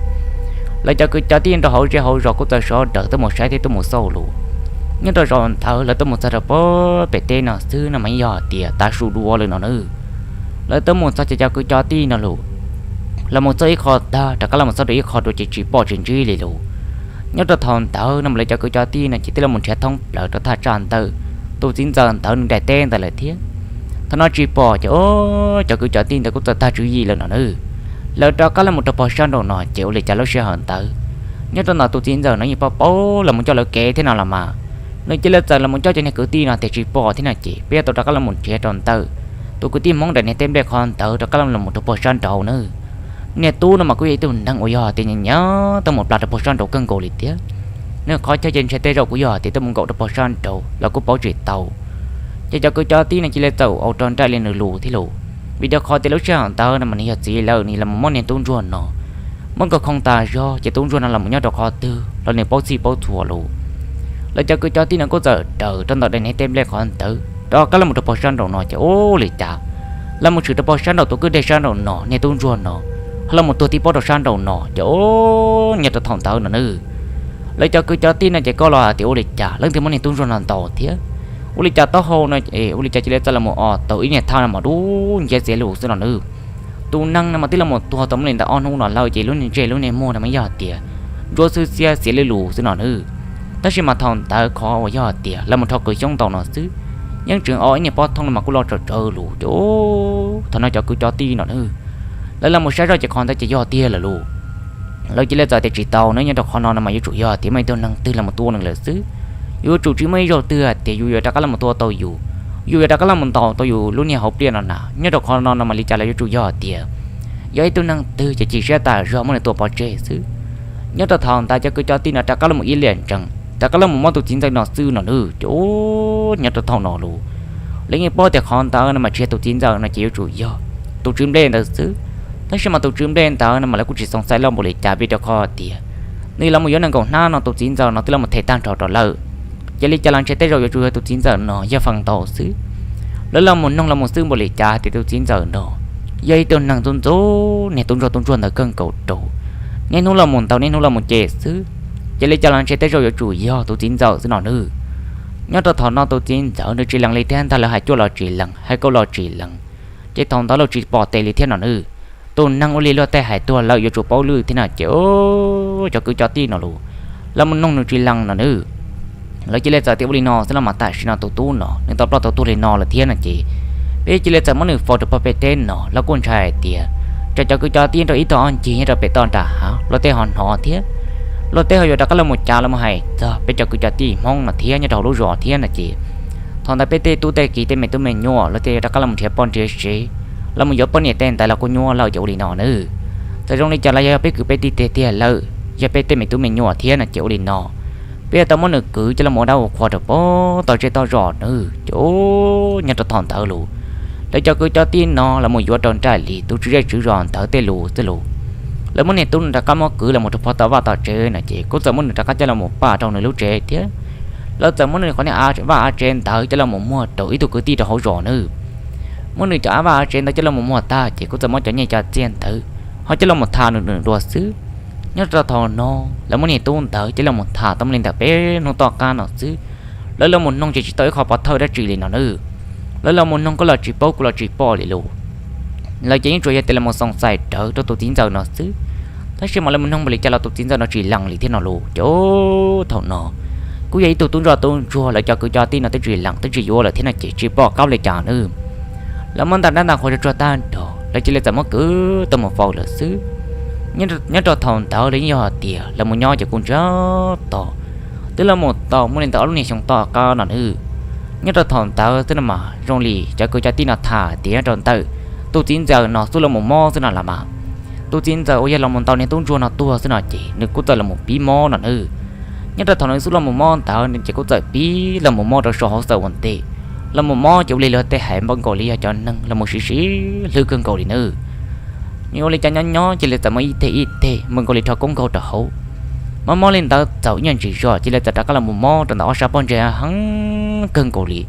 lawv cov kwv cov tij nyob rau hauv zej hauv zos kuj txawm sawv daws tuaj mus saib thiab tuaj mus xauj los. Nyob rau zaum ntawd lawv tuaj mus txog rau puag pem teb no xwb no mas yeej yog tias tav su dua lawm no nawb. Lawv tuaj mus txog ces cov kwv cov tij no los, los mus txog ib qho tag rov qab los mus txog rau ib qho dua ces tsis pom tsis ntsib li los. Nyob rau thaum ntawd no mas lawv cov kwv cov tij no ces twb los mus nrhiav thoob plaws rau thaj tsam ntawm tus txiv ntxawm ntawd nws daim teb ntawd lawm thiab. Thaum no tsis pom ces cov kwv cov tij ntawd kuj txawm tag tswv yim lawm no nawb. Lawv rov qab los mus rau pog sab nraum no ces ua li cas lub sij hawm ntawd nyob rau ntawm tus txiv ntxawm no yeej paub paub los mus coj lawv kev thiab no los mas, nws cia li txawm los mus coj cov niag kwv tij no tias tsis pom thiab no ces peb yuav tau rov qab los mus nrhiav rau ntawm tus kwv tij Hmoob daim niag teb nplej qhov ntawd rov qab los mus rau pog sab nraud na. Niag tub no mas kuj yog ib tug neeg uas yog hais tias nyiam nyiam tuaj mus plas rau pog sab nraud kawg nkaus li thiab. Nws qhov chaw ces ntshe tej zaum kuj yog hais tias tuaj mus nkaum rau pog sab nraud los kuj paub tsis tau. Ces cov kwv cov tij no cia li txawm ua rau nraim li nws lus thiab lus, vim rau qhov tias lub sij hawm ntawd no mas nws yog txiv lawm nws los mus muab niag tub ntsuag no muab nkaug khoo tas zog ces tub ntsuag no los mus nyob rau qhov twg los nws paub txhij paub txhua lus. Lawv cov kwv cov tij no kuj txawm raws rau ntawm daim niag teb nplej qhov ntawd rov qab los mus rau pog sab nraum no ces ua li cas los mus tshwm rau pog sab nraum tus kwj deg sab nraum no niag tub ntsuag no ho los mus tuag tib pob rau sab nraum no ces ua, nyob rau thaum ntawd no na, lawv cov kwv cov tij no ces koj los hais tias ua li cas leej twg muab niag tub ntsuag no ntaus thiab, ua li cas taub hau no es ua li cas cia li txawm los mus o tau ib niag thaj no mas dub nciab xiav lus xwb no na. Tus neeg no mas twb los mus tuag tau muaj li ntawm ob hnub no lawm ces lub niag ntsej lub niag muag no mas yog hais tias ntsuab xwb xiab xiav lwj lus xwb no na. Tab sis mas thaum ntawd qhov uas yog hais tias lawv mus rho kwv xyoob ntaus no xwb, yeej tseem o ib niag pob thooj no mas kuj loj tsawv tsawv lus ces thaum no cov kwv cov tij no na, lawv los mus saib zoj ces qhov ntawd ces yog tiag lawm lus. Lawv cia li txawm tias tsis tau na, nyob rau qhov no no mas yuav tsum yog tias muaj ib tug neeg twg los mus tua nws lawm xwb. Yuav tsum tsis muaj ib zaug twg hais tias yus yuav rov qab los mus tua tau yus, yus yuav rov qab los mus ntaus tau yus lub niag hauv pliaj no na. Nyob rau qhov no no mas li cas los yuav tsum yog hais tias yog ib tug neeg twg ces chim siab tas zog muab nws tua pov tseg xwb. Nyob rau thaum ntawd cov kwv cov tij no rov qab los mus ib liam ntsees rov qab los mus muab tus txiv ntxawm no xwb no na ces nyob rau thaum no lus, lawv yeej paub tias qhov ntawd no mas tsis yog tus txiv ntxawm no ces yuav tsum yog tus tswv nplej ntawd xwb. Tab sis mas tus tswv nplej ntawd no mas lawv kuj tsis xoom xaiv loj npaum li cas vim rau qhov tias nws los mus yuav nees nkaum hnab no tus txiv ntxawm no twb los mus them tag nrho rau lawm. Ces li cas los ntshe tej zaum yuav tsum yog tus txiv ntxawm no yog feem ntau xwb. Lawv los mus noog los mus xwb npaum li cas tias tus txiv ntxawm no yog ib tug neeg ntxub ntxub niag tub ntsuag tub ntsuag ntawd kawg nkaus rau, niaj hnub los mus ntaus niaj hnub los mus cem xwb. Ces li cas los ntshe tej zaum yuav tsum yog tus txiv ntxawm xwb no na. Nyob rau thaum no tus txiv ntxawm nws tsis lees li thiab ntag, lawv hais cuaj los tsis lees hais kaum los tsis lees. Ces thaum ntawd los tsis pom tes li thiab no na. Tus neeg ua li luag tej hais tuag lawm yuav tsum paub lwj thiab no ces cov kwv cov tij no los los mus noog nws tsis lees no na. Lawv cia li txawm tias ua li no xwb los mas tam sim no tus tub no nws tau ploj tau tuag li no lawm thiab no ces peb cia li txawm muab nws faus rau pog pem teb no los kuj ntshai hais tias tsam cov kwv cov tij nyob rau ib tog ob ncig nyob rau pem toj nram hav luag tej ho hnov thiab luag tej ho yuav rov qab los mus cav los mus hais txog peb cov kwv cov tij Hmoob no thiab nyob rau hauv lub zos thiab no ces thaum ntawd peb tej tub tej kiv tej me tub me nyuam luag tej yuav rov qab los mus nrhiav poj nrhiav sev los mus yuav poj niam tej ntawd los kuj nyuaj lawm ces ua li no na. Txawm zoo li cas los yog peb kwv peb tij tiag tiag lawm, yog peb tej me tub me nyuam thiab no ces ua li no. Peb yuav tau muab nws kwv coj los ua dab ua qhua rau pem toj zej toj zos na ces nyob rau thaum ntawd los lawv cov kwv cov tij no los mus yuav rau nraim li tus tswv zej tswv zos ntawd tej lus xwb los lawv muab niag tub no rov qab muab kwv los mus rau pem tom vaj tom tsev no ces kuj txawm muab nws rov qab coj los mus pam rau nws lub tsev thiab. Lawv txawm muab nws qhov niag vaj av tsev ntawd coj los mus muag rau ib tug kwv tij rau hauv zos na. Muab nws cov av vaj av tsev ntawd coj los mus muag tag ces kuj txawm muab cov nyiaj cov txiaj ntawd ho coj los mus tham nws nws dua xwb. Nyob rau thaum no lawv muab niag tub ntawd coj los mus tham tau muaj li ntawm peb hnub tom qab no xwb. Lawv los mus noog ces tsis tau ib qho pov thawj dab tsi li no na. Lawv los mus noog koj los tsis paub kuv los tsis pom li los lawv ces yeej tsuas yog tias los mus xoom xais rawv rau tus txiv ntxawm no xwb. Tab sis mas lawv mus noog npaum li cas los tus txiv ntxawm no tsis lees li thiab no los ces thaum no kuj yog ib tug tub ntsoj tub ntsuag lawv cov kwv cov tij no twb tsis lees twb tsis yuav lawm thiab no ces tsis pom qab li cas na. Lawv muab ntaus dab ntaus qhua tsuag tsuag tag nrho lawv cia li txawm muab kwv tuaj mus faus lawm xwb. Nyob rau thaum ntawd los yeej yog hais tias lawv mus nyob ces kuj ntsiag to, twb los mus tau muaj li ntawm ob lub niag xyoo tom qab no na. Nyob rau thaum ntawd xwb no mas zoo li cov kwv cov tij no tham tias nyob rau ntawm tus txiv ntxawm no xub los mus mob xwb no los mas, tus txiv ntxawm uas yog los mus ntaus niag tub ntsuag no tuag xwb no ces nws kuj txawm los mus pib mob no na. Nyob rau thaum nws xub los mus mob ntawd ces kuj txawm pib los mus mob rau saum hauv xaws ua ntej. Los mus mob ces ua li luag tej hais npaum nkaus li yog cov neeg los mus siv siv hlwb kawg nkaus li na. Nws ua li cas nyob nyob cia li txawm muaj ib teg ib teg npaum nkaus li rho koob nkaug rau hauv. Mob mob li ntawd txaus ib nyuag ntsis zog cia li txawm rov qab los mus mob rau ntawm ob sab pob ntseg heev kawg nkaus li.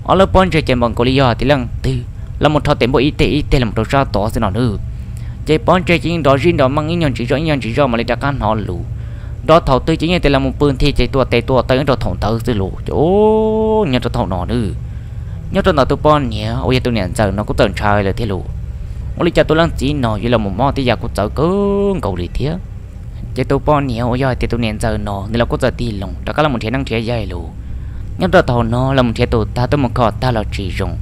Ob lub pob ntseg ces npaum nkaus li yog tias leej twg los mus rho tes npuaj ib teg ib teg los rau sab tod xwb no na. Ces pob ntseg ces yeej nrov zij nrov meej ib nyuag ntsis zog ib nyuag ntsis zog mam li rov qab hnov lus. Nrov thaum twg ces yeej tias los mus pw nthi ces tua tes tua taw nyob rau thaum ntawd xwb los ces nyob rau thaum no na. Nyob rau ntawm tus poj niam uas yog tus niam ntxawm no kuj txawm ntshai lawm thiab los, ua li cas tus leej txiv no yuav los mus mob tej yam kuj txawv kawg nkaus li thiab. Ces tus poj niam uas yog hais tias tus niam ntxawm no nws los kuj txawm tig loo rov qab los mus nrhiav neeb nrhiav yaig lus. Nyob rau thaum no los mus nrhiav tus tag tuaj mus kho tag los tsis zoo,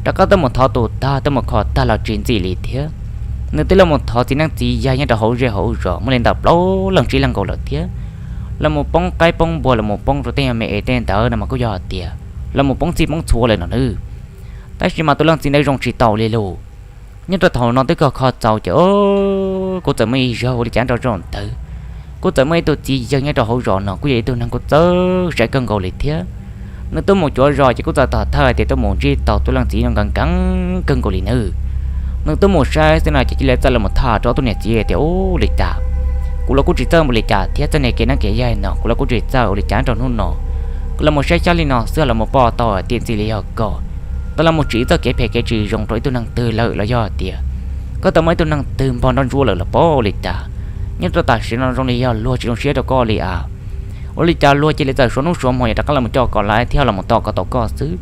rov qab tuaj mus thov tus tag tuaj mus kho tag los tsis ntxim li thiab. Nws twb los mus thov txiv neeb txiv yaig nyob rau hauv zej hauv zos muaj li ntawm plaub leeg tsib leeg nkaus lawm thiab. Los mus poob qaib poob npua, los mus poob rau tej me es tej ntawd no mas kuj yog hais tias los mus poob txhij poob txhua lawm no nawb. Tab sis mas tus leej txiv ntawd zoo tsis taus li lauj. Nyob rau thaum no twb kho kho txaus ces kuj txawm muaj ib zaug ua li cas nrog zoj ntawd, kuj txawm muaj ib tug txiv yawg nyob rau hauv zos no kuj yog ib tug neeg kuj txawj saib kawg nkaus li thiab. Nws twb mus cuav zos ces kuj txawm tog thawj tias twb mus ntsib tau tus leej txiv no nkees nkees kawg nkaus li nawb. Nws twb mus saib xwb no ces cia li txawm los mus tham rau tus niam txiv tias, Ub, li cas kuv los kuj tsis txawj ua li cas thiab, txoj niag kev neeb kev yaig no kuv los kuj tsis txawj ua li cas rau hnub no. Kuv los mus saib xyab li no xwb los mus pom tau tias txij li yog koj tau los mus tsim txoj kev phem kev tsis zoo rau ib tug neeg twg lawm los yog tias koj tau muaj ib tug neeg twg npog nruab ntsuab lawm los pob ua li cas. Nyob rau tam sim no zoo li yog luag tsis zoo siab rau koj li as. Ua li cas luag cia li txawm suav hnub suav hmo yuav rov qab los mus coj koj lawm thiab los mus tom koj tau koj xwb?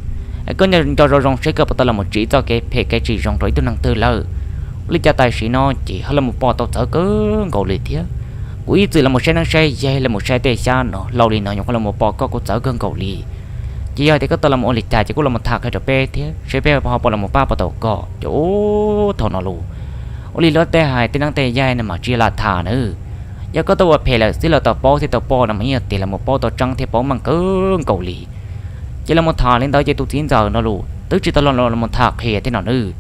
Es koj nco nco zoo zoo seb koj puas tau los mus tsim txoj kev phem kev tsis zoo rau ib tug neeg twg lawm? Ua li cas tam sim no ces ho los mus pom tau txawv kawg nkaus li thiab. Kuv ib txwm los mus saib neeb saib yaig, los mus saib tej xyab no laus li no nyuam qhuav los mus pom koj kuj txawv kawg nkaus li. Ces yog tias koj tau los mus ua li cas ces kuj los mus tham qhia rau peb thiab seb peb ho puas los mus pab puas tau koj. Ces ub, thaum no los ua li luag tej hais tej neeb tej yaig no mas tsis yog lam tham nawb. Yog koj tau ua phem lawm xwb los tau paub thiab tau pom no mas yeej tias los mus paub tau tseeb thiab paub meej kawg nkaus li. Ces los mus tham li ntawd ces tus txiv ntxawm no los twb tsis tau los los mus tham qhia thiab no nawb.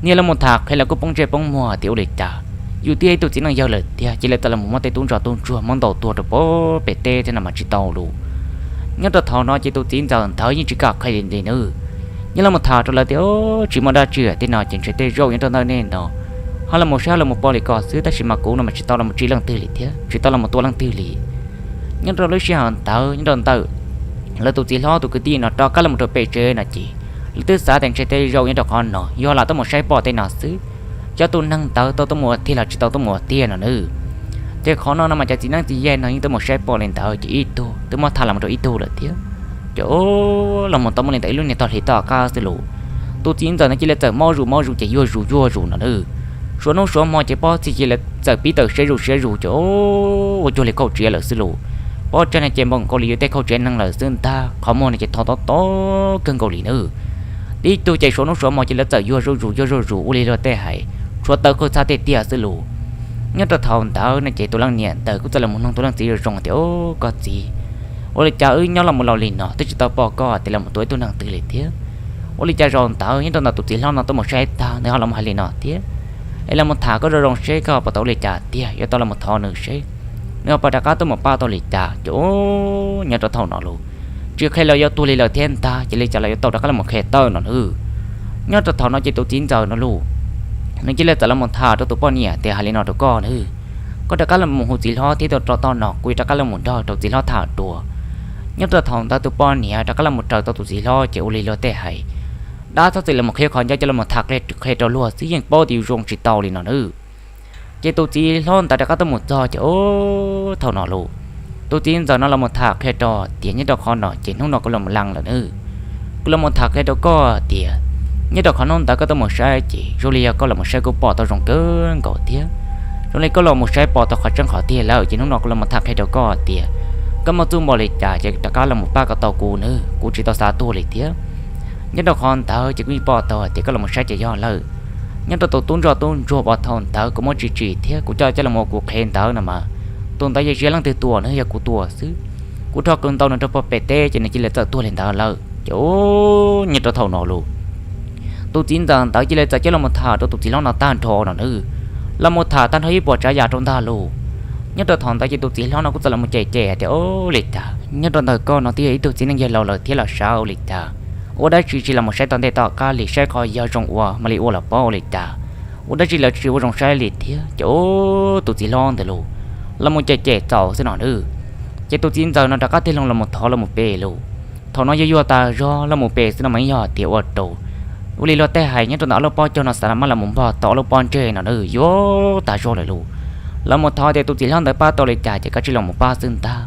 Nws los mus tham qhia los kuj poob ntsej poob muag tias ua li cas yus twb yog ib tug txiv neej yawg lawm tiag, cia li txawm los mus muab tej tub ntsuag tub ntsuag muab ntaus tuag rau pem teb thiab no mas tsis tau los. Nyob rau thaum no ces tus txiv ntxawm ntawd yeej tsis kam qhia li li nawb. Yeej los mus tham rau lawv tias, Tsis muaj dab tsi thiab no ces ntshe tej zaum nyob rau ntawm nej no ho los mus saib los mus pom li ko xwb, tab sis mas kuv no mas tsis tau los mus tsim leej twg li thiab tsis tau los mus tua leej twg li. Nyob rau lub sij hawm ntawd nyob rau ntawm lawv tus txiv hlob tus kwv tij no rov qab los mus rau pem tsev no ces lawv twb xav tias ntshe tej zaum nyob rau qhov no yog lam tuaj mus saib pom tej no xwb, cov tus neeg ntawd tau tuaj mus ua tiag los tsis tau tuaj mus ua tiag no nawb. Ces qhov no no mas cov txiv neeb txiv yaig no yeej tuaj mus saib pom li ntawd ces ib tug twb muab tham los mus rau ib tug lawm thiab. Ces los mus tau muaj li ntawd ib lub niag tog hli tom qab xwb los tus txiv ntxawm no cia li txawm mob zus mob zus ces yuag zus yuag zus no nawb. Suav hnub suav hmo ces pob txhij cia li txawm pib tawm siab zus siab zus ces ua cuag li khaub tsiav lawm xwb los. Pob tsaig no ces npaum nkaus li yuav tej khaub tsiav neeg lawm xwb ntag, qhov muag no ces tho tob tob kawg nkaus li nawb. Tib tug ces suav hnub suav hmo ces lawv txawm yuag zuj zus yuag zuj zus ua li luag tej hais, tshuav taw qwj txhab tiag tiag xwb los. Nyob rau thaum ntawd no ces tus leej niam ntawd kuj txawm los mus nug tus leej txiv zoo zoo tias, Koj txiv, ua li cas wb nyob los mus laus li no twb tsis tau pom koj tias los mus tua ib tug neeg twg li thiab? Ua li cas zaum ntawd nyob rau ntawm tus txiv hlob no tuaj mus saib tag nws ho los mus hais li no thiab? Es los mus tham koj zoo zoo seb koj puas tau ua li cas tiag, yuav tau los mus thov nws seb nws ho puas rov qab tuaj mus pab tau li cas. Ces nyob rau thaum no los tsis qhia los yuav tuag li lawm thiab ntag, ces li cas los yuav tau rov qab los mus qhia tawm no nawb. Nyob rau thaum no ces tus txiv ntxawm no los nws cia li txawm los mus tham rau tus poj niam tias, Hais li no rau koj nawb, koj rov qab los mus hu txiv hlob thiab tuaj rau tom no kuv yuav rov qab los mus nrog rau txiv hlob tham dua. Nyob rau thaum ntawd tus poj niam rov qab los mus raws tau tus txiv hlob ces ua li luag tej hais, dab txhob txwm los mus qhia qhov ncauj, coj los mus tham qhia rau luag xwb yeej paub tias yus zoo tsis tau li no nawb. Ces tus txiv hlob ntawd rov qab tuaj mus txog ces thaum no los tus txiv ntxawm no los mus tham qhia rau tias, Nyob rau qhov no ces hnub no kuv los mus lees lawm nawb, kuv los mus tham qhia rau koj tias nyob rau qhov hnub ntawd koj tuaj mus saib ces zoo li yog koj los mus saib kuj pom tau zoo kawg nkaus thiab. Zoo li koj los mus saib pom tau qhov tseeb qhov tiag lawm ces hnub no kuv los mus tham qhia rau koj tias koj muaj txuj npaum li cas ces rov qab los mus pab kom tau kuv nawb, kuv tsis tau xav tuag li thiab. Nyob rau qhov ntawd ces kuv yeej pom tau tias koj los mus saib ces yog lawm. Nyob rau tus tub ntsuag tub ntsuag uas thaum ntawd kuv muab tsim tsim thiab kuv coj coj los mus ua kuv qhev ntawd no mas, tus ntawd yog tsis yog leej twg tua nawb, yog kuv tua xwb. Kuv rho kawg ntau nws rau puag pem teb ces nws cia li txawm tuag li ntawd lawm. Ces nyob rau thaum no los tus txiv ntxawm ntawd cia li txawm coj los mus tham rau tus txiv hlob no tag nrho no nawb. Los mus tham tag nrho ib puas tsav yam rau ntag los, nyob rau thaum ntawd ces tus txiv hlob no kuj txawm los mus cem cem hais tias, Ua li cas nyob rau ntawm koj no twb yog ib tug txiv neej yawg laus lawm thiab los sav ua li cas, ua dab tsi tsis los mus saib tom ntej tom qab li, saib qhov yog zoo ua mam li ua los pob ua li cas, ua dab tsi lawv tsis ua zoo saib li thiab. Ces tus txiv hlob ntawd los los mus cem cem txaus xwb no nawb. Ces tus txiv ntxawm no rov qab tig loo los mus thov los mus pem los, thaum no yuag yuag tas zog los mus pem xwb no mas yeej yog tias ua rau, ua li luag tej hais nyob rau ntawm ob lub pob caug no xav los mas los mus npog tau ob lub pob ntseg no nawb, yuag tas zog lawm los. Los mus thov tias tus txiv hlob ntawd pab tau li cas ces kav tsij los mus pab xwb ntag.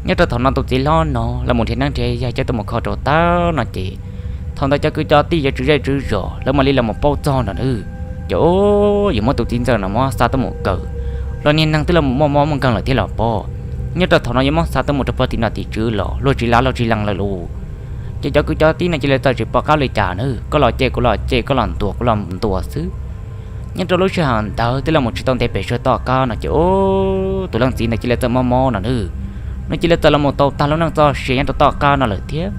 Nyob rau thaum no tus txiv hlob no los mus nrhiav neeb nrhiav yaig coj tuaj mus kho rau tag no ces thaum ntawd cov kwv cov tij cov tswv zej tswv zos lawv mam li los mus paub txog no nawb. Ces yuav muab tus txiv ntxawm no muab xa tuaj mus kaw, los niag neeg twb los mus muaj mob muaj nkeeg lawm thiab los pob. Nyob rau thaum no yuav muab xa tuaj mus rau puag tim nom tim tswv los luag tsis lav luag tsis lees lawm los. Ces cov kwv cov tij no cia li txawm tsis pom qab li cas nawb, koj los cem kuv los cem, koj los ntuas kuv los ntuas xwb. Nyob rau lub sij hawm ntawd twb los mus tsis tau ntev pem sab tom qab no ces ub, tus leej txiv ntawd cia li txawm mob mob no nawb. Nws cia li txawm los mus tau tag lub neej txoj sia nyob rau tom qab no lawm thiab.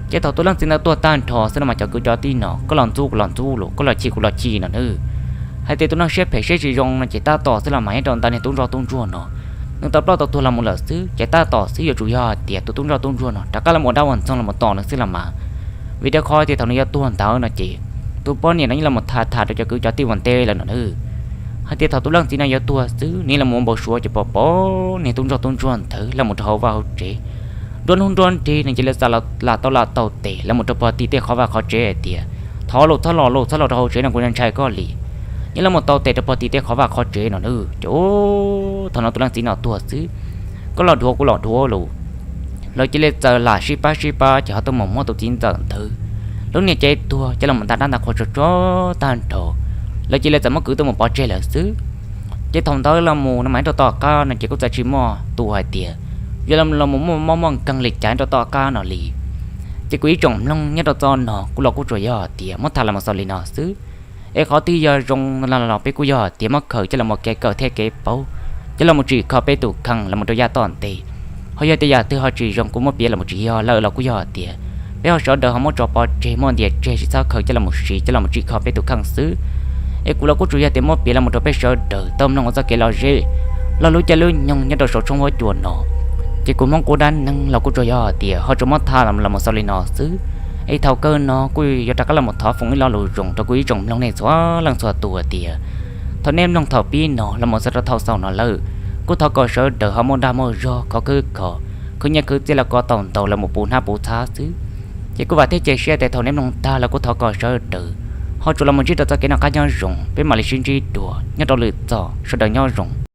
Ces thaum tus leej txiv ntawd tuag tag nrho xwb los mas cov kwv cov tij no koj los ntxub kuv los ntxub los, koj los chim kuv los chim no nawb. Hais tias tus neeg siab phem siab tsis zoo no ces tab tom xwb los mas nyob rau ntawm niag tub ntsoj tub ntsuag no, nws tau ploj tau tuag los mus lawm xwb ces tab tom xwb yuav tsum yog hais tias tus tub ntsoj tub ntsuag no rov qab los mus ua dab ua ntxoog los mus tom nws xwb los mas. Vim rau qhov tias thaum nws yuav tuag ntawd no ces tus poj niam no yeej los mus tham tham rau cov kwv cov tij ua ntej lawm no nawb. Hais tias thaum tus leej txiv no yuav tuag xwb nws los mus ua npau suav ces pom pom niag tub ntsoj tub ntsuag ntawd los mus rau hauv vaj hauv tsev. Nruab hnub nruab nrig nws cia li txawm lam tau lam tau tes los mus rau pog tim tej qhov vaj qhov tsev hais tias, thov los txhob los los txhob los rau hauv tsev no kuv ntshai koj li. Nws los mus tau tes rau pog tim tej qhov vaj qhov tsev no nawb ces ub, thaum no tus leej txiv no tuag xwb, koj los dhuav kuv los dhuav los, lawv cia li txawm lam sib pab sib pab ces ho tuaj mus muab tus txiv ntxawm ntawd lub niag cev tuag coj los mus nta dab nta qhua tsuag tsuag tag nrho. Lawv cia li txawm muab kwv tuaj mus pov tseg lawm xwb. Ces thaum ntawd los mus no mas nyob rau tom qab no ces kuj txawm tsis muaj tus hais tias yuav los mus muaj mob muaj nkeeg li cas nyob rau tom qab no li. Ces kuv ib tsoom mloog nyob rau txoj no kuv los kuj tsuas yog hais tias muab tham los mus xaus li no xwb. Es qhov twg yog zoo los peb kuj yog hais tias muab khaws coj los mus kev kawm thiab kev paub, coj los mus tsim kho peb tus kheej los mus rau yav tom ntej. Ho yog tias yam twg ho tsis zoo kuj muab piav los mus tsis yog lawm los kuj yog hais tias peb ho sawv daws ho muab tso pov tseg muab ntias tseg tsis txhob khaws coj los mus siv coj los mus tsim kho peb tus kheej xwb. Es kuv los kuj tsuas yog tias muab piav los mus rau peb sawv daws tau mloog ua txoj kev lom zem, log lub caij lub nyoog nyob rau saum tshooj huab cua no. Ces kuv Hmoob Qub dab neeg los kuj tsuas yog hais tias ho tsuas muab tham los mus xaus li no xwb. Es thaum kawg no kuj yuav rov qab los mus thov foom ib lo lus zoo rau kuv ib tsoom mloog nej txhua leej txhua tus hais tias thaum nej mloog thaum pib no los mus txog rau thaum xaus no lawm, kuj thov kom sawv daws ho muaj dag muaj zog khov khwb kho, khwv nyiaj khwv txiaj los kom tau ntau los mus puv hnab puv txhab xwb. Ces kuj vam thiab cia siab tias thaum nej mloog tag los kuj thov kom sawv daws ho tsuas los mus ntsib rau txoj kev noj qab nyob zoo, peb mam li sib ntsib dua nyob rau lwm txoj, sawv daws nyob zoo.